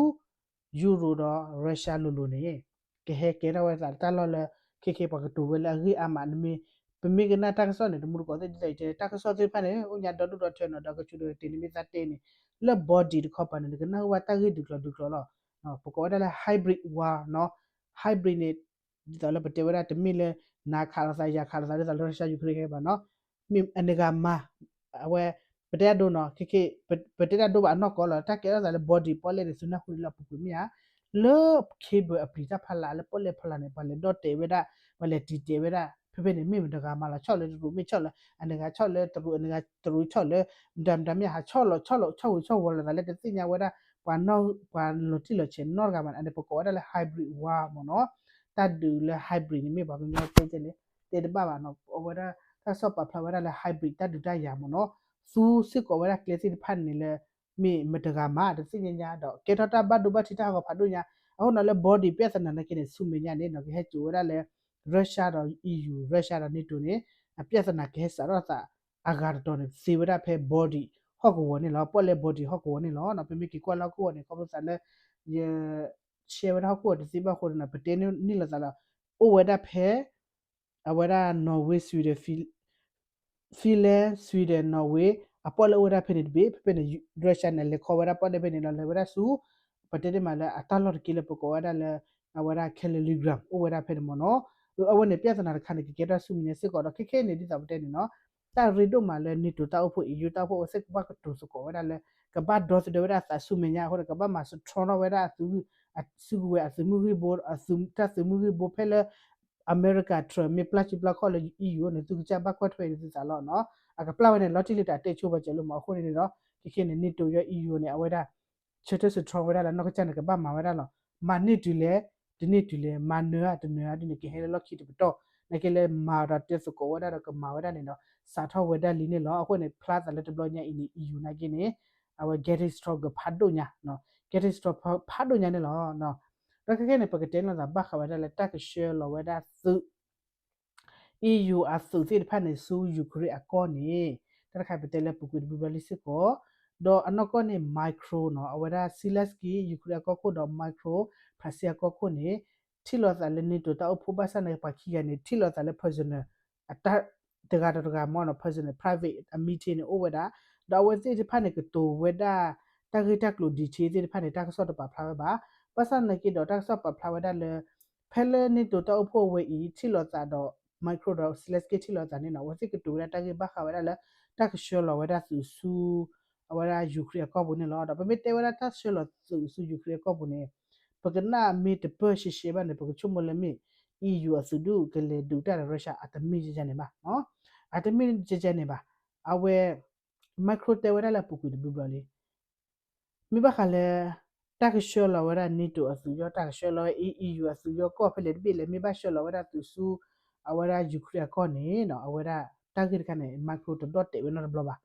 Euro ဒီး Russia လိၤလိၤန့ၣ် ကဟဲကဲထီၣ်ဝဲသးတၢ်လီၢ်လၢ ခဲခဲပှၤကတိၤဝဲလၢအဂ့ၢ်အါမး နမ့ၢ် ပမ့ၢ်ကနၣ်တၢ်ကစီၣ်န့ၣ် တမူတကိးသ့ၣ်ဒ်သိးယတဲ တၢ်ကစီၣ်သ့ၣ်တဖၣ်န့ၣ် အိၣ်ညါဒီဒူၣ်ဒီထၢနီၤ ဒီးကဆူးဒီးတ့ၢ်န့ၣ်မ့ၢ်သးတဲန့ၣ် လၢ body တခီပၤန့ၣ် နကနၢ်ဟူဘၣ်တၢ်ဂ့ၢ်ဒုးကျိၤဒုးကျိၤလီၤ. ပကိးဝဲဒၣ်လၢ hybrid war နီၤ hybrid န့ၣ် ဒ်သိးလၢပတဲဝဲဒၣ်တမ့ၢ်လၢ နၤခးလိာ်သး ယၤခးလိာ်သး ဒ်သိးလၢ Russia Ukraine ခဲခဲပၤနီၤ မ့ၢ်အန့ၣ်ဂၤမၤ အဝဲ ပတဲတၢ်ဒိနီၤ ခဲခဲ ပတဲတၢ်ဒိဘၣ်အနီၢ်ကီၢ်လီၤ တၢ်ကဲထီၣ်သးလၢ body ပီၣ်လဲၣ်န့ၣ် သုနၢ်ဟူလၢအပူၤကွံာ်မ့ၢ်ဧါ လၢ cable အပျံၤတၢ်ဖီလာ် လၢပီၣ်လဲၣ်ဖီလာ်န့ၣ် ပှၤလဲၤဒီၣ်တဲာ်ဝဲဒၣ် ပှၤလဲၤတံာ်တဲာ်ဝဲဒၣ် ဖဲဖဲန့ၣ် မ့ၢ်မတဂၤမၤလီၤဆီၣ်လၢတရူး မ့ၢ်ဆီၣ်လၢ အနဂၤဆီၣ်လၢတရူး အနဂၤတရူးဆီၣ်လၢ မတၤမတၤမ့ၢ်ဟးဆီၣ်လီၤဆီၣ်လီၤဆီၣ်ဝံၤဆီၣ်ဝီၤလိာ်သးလၢတသ့ၣ်ညါဝဲဒၣ် ပှၤ ပှၤလီၤတံၢ်လီၤဆဲးနီတဂၤမး အန့ၣ်ပကိးဝဲဒၣ်လၢ hybrid war မ့ၢ်နီၤ. တၢ်ဒုးလၢ hybrid န့ၣ်မ့ၢ်ပှၤကညီတဲကဲလဲၣ် တဲတဘၣ်ဘၣ်နီၤ အဝဲဒၣ် တၢ်ကစီၣ်ပာ်ဖျါဝဲဒၣ်လၢ hybrid တၢ်ဒုးတၢ်ယၤမ့ၢ်နီၤ သူစ့ၢ်ကီးဝဲဒၣ်ကျဲသ့ၣ်တဖၣ်န့ၣ်လၢ မ့ၢ်မတဂၤမး တသ့ၣ်ညါညါဒီး ကဲထီၣ်တၢ်ဘၣ်ဒိဘၣ်ထံးတၢ်ဟးဂီၤဖးဒိၣ်ညါ အဃိနီၤလၢ body ပြဿနာနာ်က့န့ၣ် ဆူမဲာ်ညါန့ၣ်နီၤ ကဟဲစိာ်ဝဲဒၣ်လၢ Russia ဒီး EU Russia ဒီး NATO န့ၣ် အပြဿနာကဟဲစးထီၣ်သး အဂၤတတီၤန့ၣ် သ့ဝဲဒၣ်ဖဲ body ဟီၣ်ကဝီၤန့ၣ်လီၤ ပီၣ်လဲၣ် body ဟီၣ်ကဝီၤန့ၣ်လီၤ. ပမ့ၢ်က့ၤကွၢ်လၢဟီၣ်ကဝီၤန့ၣ် ခီဖျိသးလၢ ယ share ဝဲဒၣ်ဟီၣ်ကဝီၤတသ့ဘၣ်အဃိန့ၣ် ပတဲန့ၢ်လိာ်သးလီၤ အိၣ်ဝဲဒၣ်ဖဲ အဝဲဒၣ် Norway Sweden Finland Sweden Norway အပီၣ်လဲၣ်အိၣ်ဝဲဒၣ်ဖဲန့ၣ်တဘ့ၣ် ဖဲဖဲန့ၣ် Russia န့ၣ် လဲၤခီဝဲဒၣ်ပီၣ်လဲၣ်ဖဲန့ၣ်လီၤ လဲၤဝဲဒၣ်ဆူ ပတဲတ့ၢ်မးလၢအတၢ်လီၢ်တက့ၢ်လၢပကိးဝဲဒၣ်လၢ အဝဲဒၣ် Kaliningrad အိၣ်ဝဲဒၣ်ဖဲန့ၣ်မ့ၢ်နီၤ. အဝဲန့ၣ် ပြဿနာတခါန့ၣ် ကကဲထီၣ်ဆူမဲာ်ညါစ့ၢ်ကီးဒီး ခဲခဲအံၤန့ၣ် ဒ်သိးပတဲန့ၣ်နီၤ တၢ်ရ့ဒိၣ်မးလၢ NATO တၢ်အိၣ်ဖှိၣ် EU တၢ်အိၣ်ဖှိၣ် အဝဲသ့ၣ်ကဘၣ်ကတိၤသကိးဝဲဒၣ်လၢ ကဘၣ်ဒီသဒၢဝဲဒၣ်သးဆူမဲာ်ညါအဃိန့ၣ် ကဘၣ်မၤစထြီထီၣ်ဝဲဒၣ်အသု အစုကဝဲၤအသုးမုၢ်ဂံၢ်ဘိ အသုး တၢ်သုးမုၢ်ဂံၢ်ဘိဖဲလၢ အမဲရကၤ Trump မ့ၢ်ပျၢ်စုပျၢ်ခီၣ်လၢ EU န့ၣ် သုကစၢ်ဘၣ်ကွၢ်ထွဲအံၤသုသးလီၤနီၤ. အကပျၢ်ဝဲန့ၣ် လီၤတံၢ်လံတၢ်တဲဆိပှၤစၢၤလၢမး အဃိန့ၣ်န့ၣ်ဒီး ခဲခဲန့ၣ် NATO ယီၤ EU န့ၣ် အဝဲဒၣ် ဆၢထၢၣ်စထြီဝဲဒၣ်လၢနီၢ်ကစၢ်န့ၣ် ကဘၣ်မၤဝဲဒၣ်လီၤ. မၤန့ၢ်တုၤလဲၣ် တန့ၢ်တုၤလဲၣ် မၤနၢၤဧါတနၢၤဧါဒ်န့ၣ် ကဟဲလၢလီၢ်ခံတပတီၢ် နာ်က့လၢမၤဒီးတဲသကိးဝဲဒၣ်ဒီးကမၤဝဲဒၣ်န့ၣ်ဒီး စးထီၣ်ဝဲဒၣ်လံန့ၣ်လီၤ. အဃိန့ၣ် ဖျါသးလၢတဘျီညါအံၤန့ၣ် EU နာ်က့န့ၣ် အဝဲ getting stronger ဖးဒိၣ်ညါ getting stronger ဖးဒိၣ်ညါန့ၣ်လီၤ. ဒီးခဲခဲန့ၣ် ပကတဲလိာ်သးဘၣ်ဃးဝဲဒၣ်လၢတၢ်ကဆှၢလီၤဝဲဒၣ်သုး EU အသုးသ့ၣ်တဖၣ်န့ၣ် ဆူ Ukraine အကီၢ်န့ၣ် တၢ်တခါပတဲလၢပူၤကွံာ်တဘျီဘျီလံစ့ၢ်ကီး ဒီးအနီၢ်ကီၢ်န့ၣ် Mykro နီၤ အဝဲဒၣ် Zelensky Ukraine အကီၢ်ခိၣ်ဒီး Mykro ဖရၣ်စ့အကီၢ်ခိၣ်န့ၣ် ထံၣ်လိာ်သးလၢ NATO တၢ်အိၣ်ဖှိၣ်ဘၣ်ဆၣ်န့ၣ် ပှၤခံဂၤန့ၣ် ထံၣ်လိာ်သးလၢ personal အတၢ် တဂၤဒီးတဂၤမ့ၢ်နီၤ personal private အ meeting န့ၣ်အိၣ်ဝဲဒၣ် ဒီးအဝဲသ့ၣ်တဖၣ်န့ၣ် ကတိၤဝဲဒၣ် တၢ်ဂ့ၢ်တၢ်ကျိၤ detail သ့ၣ်တဖၣ်န့ၣ် တၢ်ကစီၣ်တပာ်ဖျါဝဲဘၣ်. ဘၣ်ဆၣ်နာ်က့ဒီး တၢ်ကစီၣ်ပာ်ဖျါဝဲဒၣ်လၢ ဖဲလၢ NATO တၢ်အိၣ်ဖှိၣ်အဝဲအံၤ ထံၣ်လိာ်သးဒီး Mykro ဒီး Zelensky ထံၣ်လိာ်သးန့ၣ်နီၤ အဝဲသ့ၣ်ကတိၤဝဲဒၣ်တၢ်ဂ့ၢ်ဘၣ်ဃးဝဲဒၣ်လၢ တၢ်ကဆှၢလီၤဝဲဒၣ်သုးဆူ အဝဲဒၣ် Ukraine အကီၢ်ပူၤန့ၣ်လီၤ. ဒီးပမ့ၢ်တဲဝဲဒၣ်တၢ်ဆှၢလီၤသုးဆူ Ukraine အကီၢ်ပူၤန့ၣ် ပကနၣ်မ့ၢ်တပၢၢ်ရှဲရှဲဘၣ်န့ၣ် ပကဆိကမိၣ်လၢမ့ၢ် EU အသုးဒုးကလဲၤဒုးတၢ်ဒီး Russia အတမ့ၢ်ယဲယဲန့ၣ်ဘၣ်. အတမ့ၢ်ယဲယဲန့ၣ်ဘၣ်. အဝဲ Mykro တဲဝဲဒၣ်လၢအပူၤကွံာ်တဘျီဘျီလံ မ့ၢ်ဘၣ်ဃးလၢ တၢ်ကဆှၢလီၤဝဲဒၣ် NATO အသုးယီၢ် တၢ်ကဆှၢလီၤဝဲ EU အသုးယီၢ်ကီၢ်ဖဲလဲၣ်တဘ့ၣ်လဲၣ် မ့ၢ်ဘၣ်ဆှၢလီၤဝဲဒၣ်သုးဆူ အဝဲဒၣ် Ukraine အကီၢ်န့ၣ်နီၤ အဝဲဒၣ် တၢ်ဂ့ၢ်တခါန့ၣ် Mykro တဒီၣ်တဲာ်ဝဲနီတဘျီဘၣ်.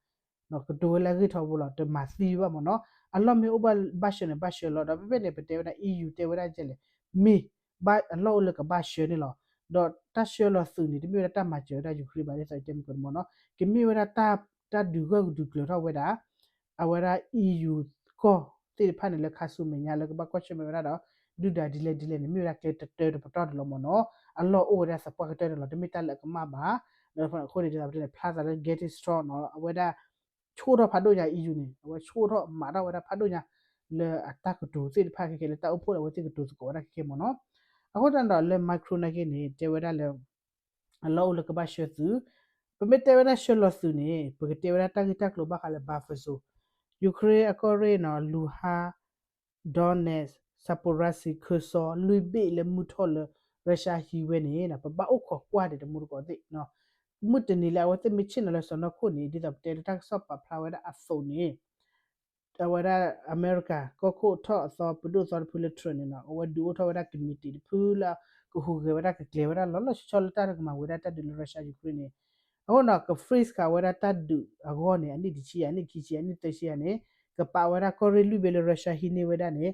ကတိၤဝဲလၢအဂ့ၢ်ထီဘိလီၤ တမၤသံဘၣ်မ့ၢ်နီၤ အလီၢ်မ့ၢ်အိၣ်ဘၣ်ဘၣ်ဆှၢန့ၣ် ဘၣ်ဆှၢလီၤ ဒီးဖဲဖဲန့ၣ် ပတဲဝဲဒၣ် EU တဲဝဲဒၣ်ကဲလဲၣ် မ့ၢ် ဘၣ်အလီၢ်အိၣ်လၢကဘၣ်ဆှၢန့ၣ်လီၤ. ဒီးတၢ်ဆှၢလီၤသုးန့ၣ် တမ့ၢ်ဝဲဒၣ်တၢ်မၤစၢၤဝဲဒၣ် Ukraine ဘၣ် ဒ်သိးတဲမုၢ်ကီၢ်န့ၣ်မ့ၢ်နီၤ ကမ့ၢ်ဝဲဒၣ် တၢ်ဒုးဂၢၢ်ဒုးကျၢၤထီၣ်ဝဲဒၣ် အဝဲဒၣ် EU ကီၢ်သ့ၣ်တဖၣ်န့ၣ် လၢခါဆူမဲာ်ညါလၢကဘၣ်ကွၢ်ဆၢၣ်မဲာ်ဝဲဒၣ်ဒီး ဒုၣ်ဒါဒ်လဲၣ်ဒ်လဲၣ်န့ၣ် မ့ၢ်ဝဲဒၣ်ကျဲတတၢတပတီၢ်တလီၤမ့ၢ်နီၤ အလီၢ်အိၣ်ဝဲဒၣ်သပှၢ်ကတၢၢ်န့ၣ်လီၤ တမ့ၢ်တၢ်လၢအကမၣ်ဘၣ်. ဒီးအဃိန့ၣ် ဒ်သိးပတဲန့ၣ် ဖျါသးလၢ getting strong နီၤ အဝဲဒၣ် ဆိၣ်ထီၣ်ဖးဒိၣ်ညါ EU န့ၣ် အဝဲဆိၣ်ထီၣ်မၤထီၣ်ဝဲဒၣ်ဖးဒိၣ်ညါ လၢအတၢ်ကတိၤသ့ၣ်တဖၣ်ခဲကဲ လၢတၢ်အိၣ်ဖှိၣ်လၢအဝဲသ့ၣ်ကတိၤသကိးဝဲဒၣ်ခဲကဲမ့ၢ်နီၤ. အဃိသတးဒီးလၢ Mykro နာ်က့န့ၣ် တဲဝဲဒၣ်လၢ အလီၢ်အိၣ်လၢကဘၣ်ဆှၢသုး, ပမ့ၢ်တဲဝဲဒၣ်ဆှၢလီၤသုးန့ၣ် ပကတဲဝဲဒၣ်တၢ်ဂ့ၢ်တၢ်ကျိၤဘၣ်ဃးလၢ buffer zone, Ukraine အကီၢ်ရ့ၣ်နီၤ Luhansk, Donetsk, Zaporizhzhia ခၢၣ်စီ လွံၢ်ဘ့ၣ်လၢမုၢ်ထီၣ်လၢ Russia ဟံးဝဲန့ၣ် ပဘၣ်အိၣ်ခိးကွၢ်ဒံးတမူတကိးသ့ၣ် မုၢ်တနံၤလၢအဝဲသ့ၣ်မ့ၢ်ဆ့ၣ်နီၤလၢစီၤနီၢ်ခိၣ်န့ၣ် ဒ်သိးပတဲလၢတၢ်ကစီၣ်ပာ်ဖျါဝဲဒၣ်အသိးန့ၣ် အဝဲဒၣ်အမဲရကၤ ကီၢ်ခိၣ်ထီၣ်အသီ ပဒိၣ်သီတဖုလၢ Trump န့ၣ်နီၤ အဝဲဒုးအိၣ်ထီၣ်ဝဲဒၣ် committee တဖုလၢ ကဟူးဂဲၤဝဲဒၣ်ကကျဲၤဝဲဒၣ်လီၤလီၤဆီဆီလၢတၢ်တကမၤဝဲဒၣ်တၢ်ဒုးလၢ Russia Ukraine န့ၣ် အဃိဒီး က freeze ဃာ်ဝဲဒၣ်တၢ်ဒုးအဂီၢ်န့ၣ် အနံၣ်တဆံယဲၢ် အနံၣ်ခံဆံယဲၢ် အနံၣ်သၢဆံယဲၢ်န့ၣ် ကပာ်ဝဲဒၣ်ကီၢ်ရ့ၣ်လွံၢ်ဘ့ၣ်လၢ Russia ဟံးန့ၢ်ဝဲဒၣ်န့ၣ်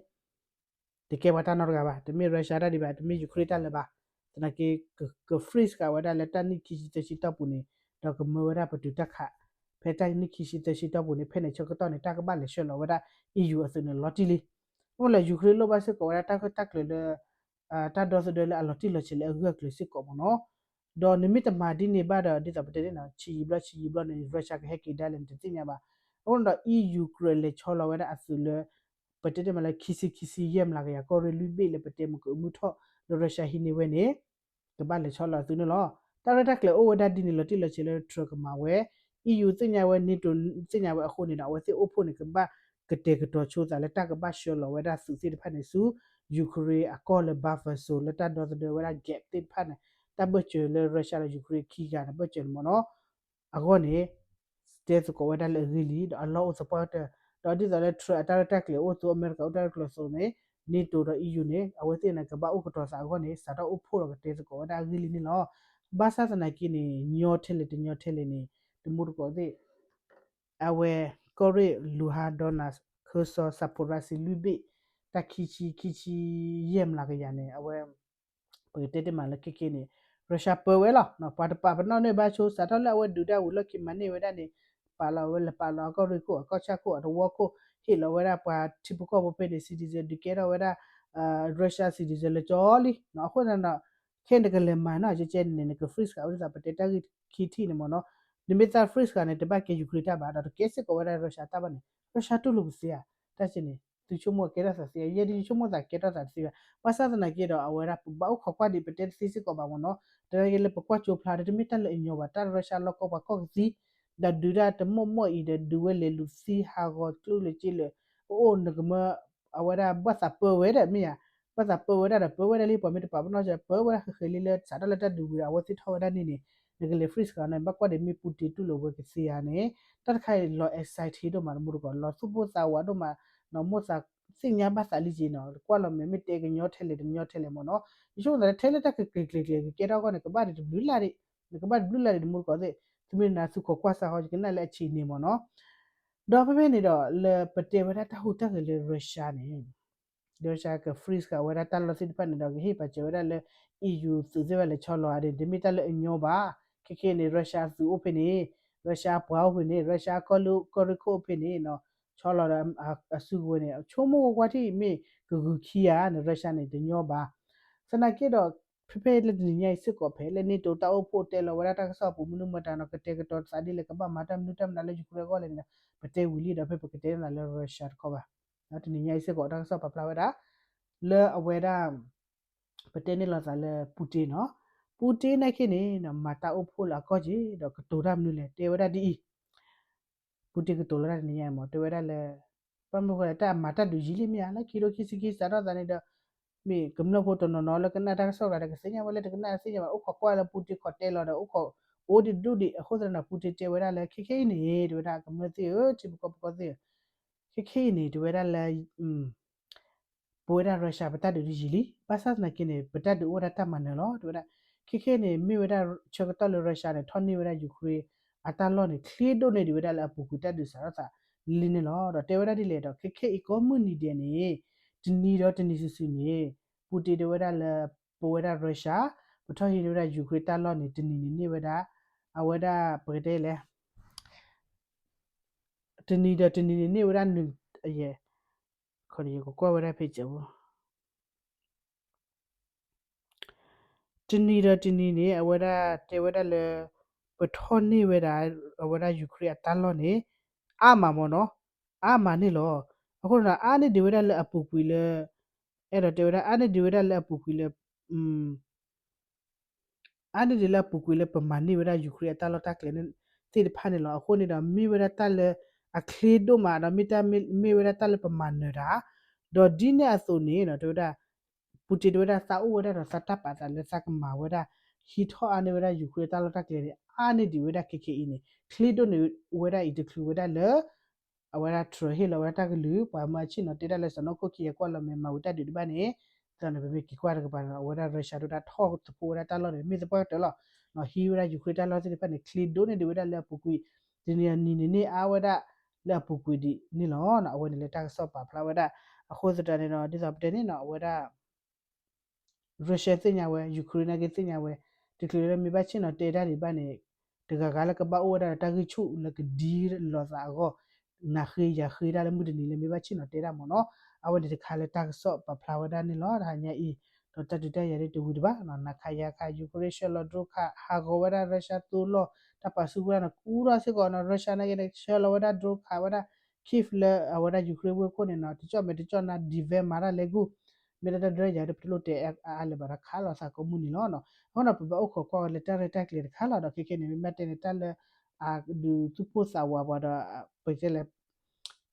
တကဲပှၤတၢ်နီတဂၤဘၣ်, တမ့ၢ် Russia တၢ်ဒံးဘၣ်, တမ့ၢ် Ukraine တၢ်လၢၤဘၣ်. သနာ်က့ က freeze ဃာ်ဝဲဒၣ်လၢတၢ်နံၣ်ခံဆံသၢဆံတီၢ်ပူၤန့ၣ်, ဒီးကမၢဝဲဒၣ်ပတုာ်တၢ်ခး ဖဲတၢ်နံၣ်ခံဆံသၢဆံတီၢ်ပူၤန့ၣ်, ဖဲန့ၣ်ဆၢကတီၢ်န့ၣ် တၢ်ကဘၣ်လဲၤဆှၢလီၤဝဲဒၣ် EU အသုးန့ၣ်လီၤတံၢ်လံ. အဃိလၢ Ukraine လိၣ်ဘၣ်စ့ၢ်ကီးဝဲဒၣ်တၢ်ဂၢၢ်တၢ်ကျၢၤလၢ တၢ်ဒီသဒၢလၢအလီၤတံၢ်လီၤဆဲးလၢအဂၢၢ်အကျၢၤစ့ၢ်ကီးမ့ၢ်နီၤ. ဒီးနမ့ၢ်တမၤဒ်န့ၣ်ဘၣ်ဒီး ဒ်သိးပတဲန့ၣ်နီၤ ဆံးယံာ်ဘျီဆံးယံာ်ဘျီန့ၣ် Russia ကဟဲက့ၤဒါလဲၣ်န့ၣ်တသ့ၣ်ညါဘၣ်. အဃိဒီး EU ကြၢးလဲၤဆီလီၤဝဲဒၣ်အသုးလၢ ပတဲတ့ၢ်မးလၢ ခံဆံခံဆံယဲၢ်မျးကယၤ ကီၢ်ရ့ၣ်လွံၢ်ဘ့ၣ်လၢပတဲမုၢ်ကအမုၢ်ထီၣ်လၢ Russia ဟံးန့ၢ်ဝဲန့ၣ် ကဘၣ်လဲၤဆီလီၤအသုးန့ၣ်လီၤ. တၢ်ရဲၣ်တၢ်ကျဲၤအိၣ်ဝဲဒၣ်ဒ်န့ၣ်လီၤတံၢ်လီၤဆဲးလၢ Trump ကမၤဝဲ, EU သ့ၣ်ညါဝဲ NATO သ့ၣ်ညါဝဲအဃိန့ၣ်ဒီး အဝဲသ့ၣ်အိၣ်ဖှိၣ်န့ၣ် ကဘၣ်ကတဲာ်ကတီၤဆိသးလၢတၢ်ကဘၣ်ဆှၢလီၤဝဲဒၣ်သုးသ့ၣ်တဖၣ်န့ၣ်ဆူ Ukraine အကီၢ်လၢ buffer zone လၢတၢ်ဒီသဒၢဝဲဒၣ် gap သ့ၣ်တဖၣ်န့ၣ် တၢ်ဘၢၣ်စၢၤလၢ Russia ဒီး Ukraine ခံဂၤန့ၣ် ဘၢၣ်စၢၤန့ၣ်မ့ၢ်နီၤ အဂီၢ်န့ၣ် တဲသကိးဝဲဒၣ်လၢအဂ့ၢ်လံ ဒီးအလီၢ်အိၣ်သပှၢ်ကတၢၢ် ဒီးဒ်သိးလၢ Trump အတၢ်ရဲၣ်တၢ်ကျဲၤအိၣ်အသိး အမဲရကၤအိၣ်တၢ်ရဲၣ်တၢ်ကျဲၤအသိးန့ၣ် NATO ဒီး EU န့ၣ် အဝဲသ့ၣ်န့ၣ် ကဘၣ်အိၣ်ကတီၤသးအဂီၢ်န့ၣ် စးထီၣ်အိၣ်ဖှိၣ်ဒီးကတဲသကိးဝဲဒၣ်အဂ့ၢ်လံန့ၣ်လီၤ. ဘၣ်ဆၣ်သနာ်က့န့ၣ် ညီထဲလဲၣ်တညီထဲလဲၣ်န့ၣ် တမူတကိးသ့ၣ် အဝဲ ကီၢ်ရ့ၣ် Luhansk Donetsk Kherson Zaporizhzhia လွံၢ်ဘ့ၣ် တၢ်ခံဆံ ခံဆံယဲၢ်မျးကယၤန့ၣ် အဝဲ ပကတဲတ့ၢ်မးလၢခဲခဲန့ၣ် Russia ပၢဝဲလီၤ. ပှၤတပာ်ပနီၣ်န့ၢ်ဘၣ်ဆိ စးထီၣ်လၢအဝဲဒုးတၢ်ဝံၤလီၢ်ခံမၤန့ၢ်ဝဲဒၣ်န့ၣ် ပာ်လီၤဝဲလၢပာ်လီၤအကီၢ်ရ့ၣ်ခိၣ် အကီၢ်ဆၣ်ခိၣ် အတဝီခိၣ် ဟ့ၣ်လီၤဝဲဒၣ်ပှၤထံဖိကီၢ်ဖိဖဲန့ၣ် citizen ဒုးကဲထီၣ်ဝဲဒၣ် Russia citizen လၢကၠီလံ. အဃိသတးဒီး ခဲနကလဲၤမၤနီၢ်ကဲကဲန့ၣ် နက freeze ဃာ်ဝဲဒ်သိး ပတဲတၢ်ဂ့ၢ်ခံထံၣ်န့ၣ်မ့ၢ်နီၤ. နမ့ၢ်သး freeze ဃာ်န့ၣ် တဘၣ်ကဲ Ukraine တၢ်ဘၣ် ဒီးတကဲစ့ၢ်ကီးဝဲဒၣ် Russia တၢ်ဘၣ်န့ၣ် Russia တူၢ်လိာ်ကသ့ဧါ. တၢ်စ့ၢ်န့ၣ် သုဆိကမိၣ်ကဲထီၣ်သးသ့ဧါ. ယဲဒ်ယဆိကမိၣ်သးကဲထီၣ်သးတသ့ဘၣ်. ဘၣ်ဆၣ်သနာ်က့ဒီး အဝဲဒၣ်ပဘၣ်အိၣ်ခိးကွၢ်ဒံး ပတဲတသ့စ့ၢ်ကီးဘၣ်မ့ၢ်နီၤ. တၢ်ကဲလၢပကွၢ်ကၠိဖျါဒီး တမ့ၢ်တၢ်လၢအညီဘၣ် တၢ် Russia လီၢ်ကီၢ်ပှၤကီၢ်ကသံ ဒီးဒုးတၢ်တမိၢ်မိၢ်အံၤဒီး ဒုးဝဲလဲၤလူၤသံဟးဂီၤကျိလၢက့လၢ အအိၣ်နကမၢ အဝဲဒၣ်ဘၣ်သးပၢဝဲဒၣ်မ့ၢ်ဧါ. ဘၣ်သးပၢဝဲဒၣ်ဒီး ပၢဝဲဒၣ်လံ ပှၤမ့ၢ်တပာ်ပနီၣ်စၢၤ ပၢဝဲဒၣ်ဃဲးဃဲးလံလၢစးထီၣ်လၢတၢ်ဒုးဝံၤဒီး အဝဲသ့ၣ်ထီၣ်ဝဲဒၣ်န့ၣ်န့ၣ် နကလဲၤ freeze ဃာ်န့ၣ် ဘၣ်ကွၢ်ဒံးမ့ၢ် Putin တူၢ်လိာ်ဝဲကသ့ဧါန့ၣ် တၢ်တခါအံၤလီၤ excite ဒိၣ်မး တမူတကိး လီၤသူၣ်ပိၢ်သးဝးဒိၣ်မး နီၢ်မိၢ်သးသ့ၣ်ညါဘၣ်သးလံက့နီၤ ကွၢ်လီၤမဲာ်မ့ၢ်တဲကညီထဲလဲၣ်တညီထဲလဲၣ်မ့ၢ်နီၤ. ယဆိကမိၣ်သးလၢထဲလၢတၢ်ကကျဲၤကျဲၤကျဲၤ ကကဲထီၣ်အဂီၢ်န့ၣ် ကဘၣ်ဒံးတဘျုးလၢ်ဒံး နကဘၣ်တဘျုးလၢ်ဒံး တမူတကိးသ့ၣ် သုမ့ၢ်နၤသုခိးကွၢ်စးဟီ ယကနၣ်လၢအဆံးန့ၣ်မ့ၢ်နီၤ. ဒီးဖဲဖဲန့ၣ်ဒီး လၢပတဲဝဲဒၣ်တၢ်ဟူးတၢ်ဂဲၤလၢ Russia န့ၣ် Russia က freeze ဃာ်ဝဲဒၣ်တၢ်လီၢ်သ့ၣ်တဖၣ်န့ၣ်ဒီး ကဟ့ၣ်ပာ်စၢၤဝဲဒၣ်လၢ EU သုးသ့ၣ်တဖၣ်လဲၤဆီလီၤဧါန့ၣ် တမ့ၢ်တၢ်လၢအညီဘၣ်. ခဲခဲအံၤန့ၣ် Russia သုးအိၣ်ဖဲန့ၣ် Russia ပှၤအိၣ်ဖဲန့ၣ် Russia ကီၢ်ရ့ၣ်ခိၣ်အိၣ်ဖဲန့ၣ် ဆီလီၤဒီးအစုကဝဲၤန့ၣ် ဆိကမိၣ်ကွၢ်ထံၣ်မ့ၢ်ကဂုာ်ခံဧါန့ၣ် Russia န့ၣ် တညီဘၣ်. သနာ်က့ဒီး ဖဲဖဲလၢတနံၤညါအံၤစ့ၢ်ကီး ဖဲလၢ NATO တၢ်အိၣ်ဖှိၣ်တဲလီၤဝဲဒၣ်တၢ်ကစီၣ်အပူၤ မနုၤမတၤနီၤ ကတဲာ်ကတီၤသးဒ်လဲၣ် ကဘၣ်မၤတၢ်မနုၤတၢ်မနုၤလၢ Ukraine အဂီၢ်လဲၣ်န့ၣ်ဒီး ပတဲဝံၤလံဒီး ဖဲပကတဲန့ၣ်လၢ Russia တခီဘၣ်. တနံၤညါအံၤစ့ၢ်ကီး တၢ်ကစီၣ်ပာ်ဖျါဝဲဒၣ် လၢအဝဲဒၣ် ပတဲန့ၢ်လိာ်သးလၢ Putin နီၤ. Putin နာ်က့န့ၣ် မၤတၢ်အိၣ်ဖှိၣ်လၢအကီၢ်က့ၤ ဒီးကတိၤတၢ်မနုၤလဲၣ် တဲဝဲဒၣ်ဒ်အံၤ Putin ကတိၤလီၤတၢ်တနံၤညါအံၤမ့ၢ် တဲဝဲဒၣ်လၢ ဘၣ်မနုၤဃိလဲၣ် တၢ်မၤတၢ်ဒုးယံာ်လံမ့ၢ်ဧါ လၢခံထိခံဆံခံစးထီၣ်သးန့ၣ်ဒီး မ့ၢ်ကမျၢၢ်ဖိတနီၤနီၤလၢကနၣ်တၢ်ကစီၣ်ကျါဒီး ကသ့ၣ်ညါဝဲလၢတကနၣ်သ့ၣ်ညါဘၣ် အိၣ်ခိးကွၢ်လၢ Putin ခိးတဲလီၤဒီး အိၣ်ခိး အိၣ်ဒံးဒူၣ်ဒံး အဃိသတးဒီး Putin တဲဝဲဒၣ်လၢ ခဲခဲအံၤန့ၣ် တဲဝဲဒၣ် ကမျၢၢ်သ့ၣ်ဧၢ ထံဖိကီၢ်ဖိကီၢ်သ့ၣ်ဧၢ ခဲခဲအံၤန့ၣ် တဲဝဲဒၣ်လၢ ပဝဲဒၣ် Russia ပတၢ်ဒုးဒုးယံာ်လံ ဘၣ်ဆၣ်သနာ်က့န့ၣ် ပတၢ်ဒုးအိၣ်ဝဲဒၣ်တၢ်မၤနၢၤလီၤ တဲဝဲဒၣ် ခဲခဲန့ၣ် မ့ၢ်ဝဲဒၣ်ဆၢကတီၢ်လၢ Russia န့ၣ် ထီၣ်န့ၢ်ဝဲဒၣ် Ukraine အတၢ်လီၢ်န့ၣ် ချ့ဒိၣ်န့ၢ်ဒံးဝဲဒၣ်လၢအပူၤကွံာ်တၢ်ဒုးစးထီၣ်သးလံန့ၣ်လီၤ. ဒီးတဲဝဲဒၣ်ဒ်လဲၣ်ဒီး ခဲခဲအံၤကိးမုၢ်နံၤဒဲးန့ၣ် တနံၤဒီးတနံၤစုာ်စုာ်န့ၣ် Putin တဲဝဲဒၣ်လၢ ပဝဲဒၣ် Russia ပထီၣ်ဟံးန့ၢ်ဝဲဒၣ် Ukraine တၢ်လီၢ်န့ၣ် တနံၤန့ၣ်န့ၢ်ဝဲဒၣ် အဝဲဒၣ်ပကတဲလဲၣ် တနံၤဒီးတနံၤန့ၣ်န့ၢ်ဝဲဒၣ် ယကကွၢ်ဝဲဒၣ်ဖဲစဲးဖိ တနံၤဒီးတနံၤန့ၣ် အဝဲဒၣ်တဲဝဲဒၣ်လၢ ပထီၣ်န့ၢ်ဝဲဒၣ် အဝဲဒၣ် Ukraine အတၢ်လီၢ်န့ၣ် အါမးမ့ၢ်နီၤ အါမးန့ၣ်လီၤ. အဃိန့ၣ်ဒီး အါန့ၢ်ဒံးဝဲဒၣ်လၢအပူၤကွံာ်လၢ အဲၣ်ဒိးတဲဝဲဒၣ် အါန့ၢ်ဒံးဝဲဒၣ်လၢအပူၤကွံာ်လၢ အါန့ၢ်ဒံးလၢအပူၤကွံာ်လၢပမၤန့ၢ်ဝဲဒၣ် Ukraine အတၢ်လီၢ်တၢ်ကျဲသ့ၣ်တဖၣ်န့ၣ်လီၤ. အဃိန့ၣ်ဒီး မ့ၢ်ဝဲဒၣ်တၢ်လၢအချ့ဒိၣ်မး ဒီးမ့ၢ်တၢ်မ့ၢ်ဝဲဒၣ်တၢ်လၢပမၤနၢၤတၢ် ဒီးဒ်န့ၣ်အသိးန့ၣ် တဲဝဲဒၣ် Putin တဲဝဲဒၣ်သးအိၣ်ဝဲဒၣ်ဒီးသးတၢ်ပာ်သးလၢသးကမၤဝဲဒၣ် ဟံးထီၣ်အါန့ၢ်ဝဲဒၣ် Ukraine အတၢ်လီၢ်တၢ်ကျဲန့ၣ် အါန့ၢ်ဒံးဝဲဒၣ်ခဲခဲအံၤန့ၣ် ချ့ဒိၣ်န့ၢ်ဝဲဒၣ်အံၤတချုးဝဲဒၣ်လၢ အဝဲဒၣ် Trump ဟ့ၣ်လီၤဝဲဒၣ်တၢ်ကလုၢ် ပှၤမၢအဆ့ၣ်နီၤတဲဒၣ်လၢ စးနီၣ်ခိၣ်ခံ ယကွၢ်လီၤမဲာ်မၤဝံၤတၢ်ဒုးတဘၣ်န့ၣ် သနာ်က့ ပမ့ၢ်က့ၤကွၢ်တကပၤန့ၣ် အဝဲဒၣ် Russia ဒိၣ်တၢ်ထီၣ်သဖှိၣ်ဝဲဒၣ်တၢ်လီၢ်န့ၣ် မ့ၢ်သပှၢ်ကတၢၢ်လီၤ. ဟံးဝဲဒၣ် Ukraine တၢ်လီၢ်သ့ၣ်တဖၣ်န့ၣ် ချ့ဒိၣ်န့ၢ်ဒံးဝဲဒၣ်လၢအပူၤကွံာ် တနံၤအနံၤန့ၣ်န့ၢ်အါဝဲဒၣ်လၢအပူၤကွံာ်ဒံးန့ၣ်လီၤ. အဝဲန့ၣ်လၢတၢ်ကစီၣ်ပာ်ဖျါဝဲဒၣ် အဃိသတးန့ၣ်ဒီး ဒ်သိးပတဲန့ၣ်နီၤ အဝဲဒၣ် Russia သ့ၣ်ညါဝဲ Ukraine နာ်က့သ့ၣ်ညါဝဲ တချုးလၢမ့ၢ်ဘၣ်ဆ့ၣ်နီၤတဲတၢ်ဒံးဘၣ်န့ၣ် တဂၤဂၤလၢကဘၣ်အိၣ်ဝဲဒၣ်ဒီးတၢ်ဂံၢ်ဆူၣ်လၢကဒံလိာ်သးအဂီၢ် နၤဃ့ယၤဃ့တၢ်လၢမုၢ်တနံၤလၢမ့ၢ်ဘၣ်ဆ့ၣ်နီၤတဲတၢ်မ့ၢ်နီၤ. အဝဲန့ၣ်တခါလၢတၢ်ကစီၣ်ပာ်ဖျါဝဲဒၣ်န့ၣ်လီၤ. တဟါညါအံၤ ဒီးတၢ်ဒုးတၢ်ယၤဒ်တဝံၤတဘၣ်နီၤ နၤခးယၤခး Ukraine ဆှၢလီၤ drone ခးဟးဂီၤဝဲဒၣ် Russia သိလီၢ် တၢ်ပာ်စုကဝဲၤန့ၣ် ကူထီၣ်စ့ၢ်ကီးနီၤ Russia နာ်က့န့ၣ် ဆှၢလီၤဝဲဒၣ် drone ခးဝဲဒၣ် Kyiv လၢအဝဲဒၣ် Ukraine ဝ့ၢ်ခိၣ်န့ၣ်နီၤ တကၠီၣ်မဲာ်တကၠီၣ်နါ defense မၤတၢ်လဲၤဂူၢ် မ့ၢ်တၢ်တဒၢယၤဒ်ပတလိၣ်တဲအါအါလၢၤဘၣ်ဒီးခးလိာ်သးကိးမုၢ်နံၤလီၤ. အဃိန့ၣ် ပဘၣ်အိၣ်ခိးကွၢ်ဝဲလၢတၢ်ရဲၣ်တၢ်ကျဲၤတခါလီၤ. ဒီးခဲခဲန့ၣ် မ့ၢ်ဘၣ်တဲန့ၣ် တၢ်လၢ အဒုးသူၣ်ပိၢ်သးဝးပှၤဒီး ပတဲလဲၣ်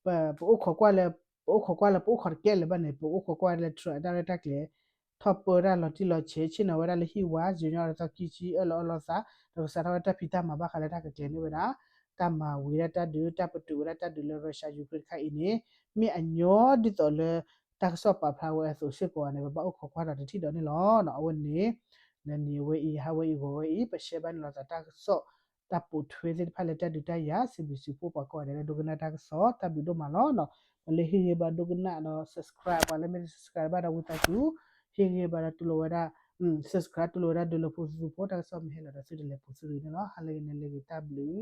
ပ ပအိၣ်ခိးကွၢ်လၢ ပအိၣ်ခိးကွၢ်လၢ ပအိၣ်ခိးတကဲလၢၤဘၣ်န့ၣ် ပအိၣ်ခိးကွၢ်လၢ Trump အတၢ်ရဲၣ်တၢ်ကျဲၤ ထီၣ်ပၢတၢ်လီၤတံၢ်လီၤဆဲး ဆ့ၣ်နီၤဝဲဒၣ်လၢဟံၣ်ဝါ ယိၤညီဒီးသီခံဆံ အၢၣ်လီၤအီလီၤသး ဒီးကစးထီၣ်ဝဲတၢ်ဖံးတၢ်မၤဘၣ်ဃးလၢတၢ်ကကျဲၤန့ၢ်ဝဲဒၣ် တၢ်မၤဝံၤဒၣ်တၢ်ဒုး တၢ်ပတုာ်ဝဲဒၣ်တၢ်ဒုးလၢ Russia Ukraine တခါအံၤန့ၣ် မ့ၢ်အညီဒ်သိးလၢ တၢ်ကစီၣ်ပာ်ဖျါဝဲအသိးစ့ၢ်ကီးန့ၣ် ပဘၣ်အိၣ်ခိးကွၢ်ဒီးတထံၣ်ဒီးန့ၣ်လီၤ. အဝဲန့ၣ် လၢနံၤအဝဲအံၤ ဟါဝဲအံၤ ဂီၤဝဲအံၤ ပshareဘၣ်န့ၣ်လီၤသးတၢ်ကစီၣ် တၢ်ပိာ်ထွဲသ့ၣ်တဖၣ်လၢတၢ်ဒုးတၢ်ယၤ စံးဘျုးစံးဖှိၣ်ပှၤကိးဂၤဒဲးလၢဒိကနၣ်တၢ်ကစီၣ် တၢ်ဘျုးဒိၣ်မးလီၤ. ပှၤလၢဟ့ၣ်ဂံၢ်ဘါဒိကနၣ်ဒီး subscribe ပှၤလၢမ့ၢ်တ subscribe ဘၣ်ဒီးဝံသးစူၤ ဟ့ၣ်ဂံၢ်ဘါဒီးတူၢ်လိာ်ဝဲဒၣ် subscribe တူၢ်လိာ်ဝဲဒၣ်ဒုးလၢဖိသ့ၣ်ဖိ တၢ်ကစီၣ်မ့ၢ်ဟဲလီၤဒီးသုတလဲၤပူၤသုဂ့ၤန့ၣ်လီၤ. ဟါလၢအဂ့ၤန့ၣ်လၢအဂ့ၤ တၢ်ဘျုး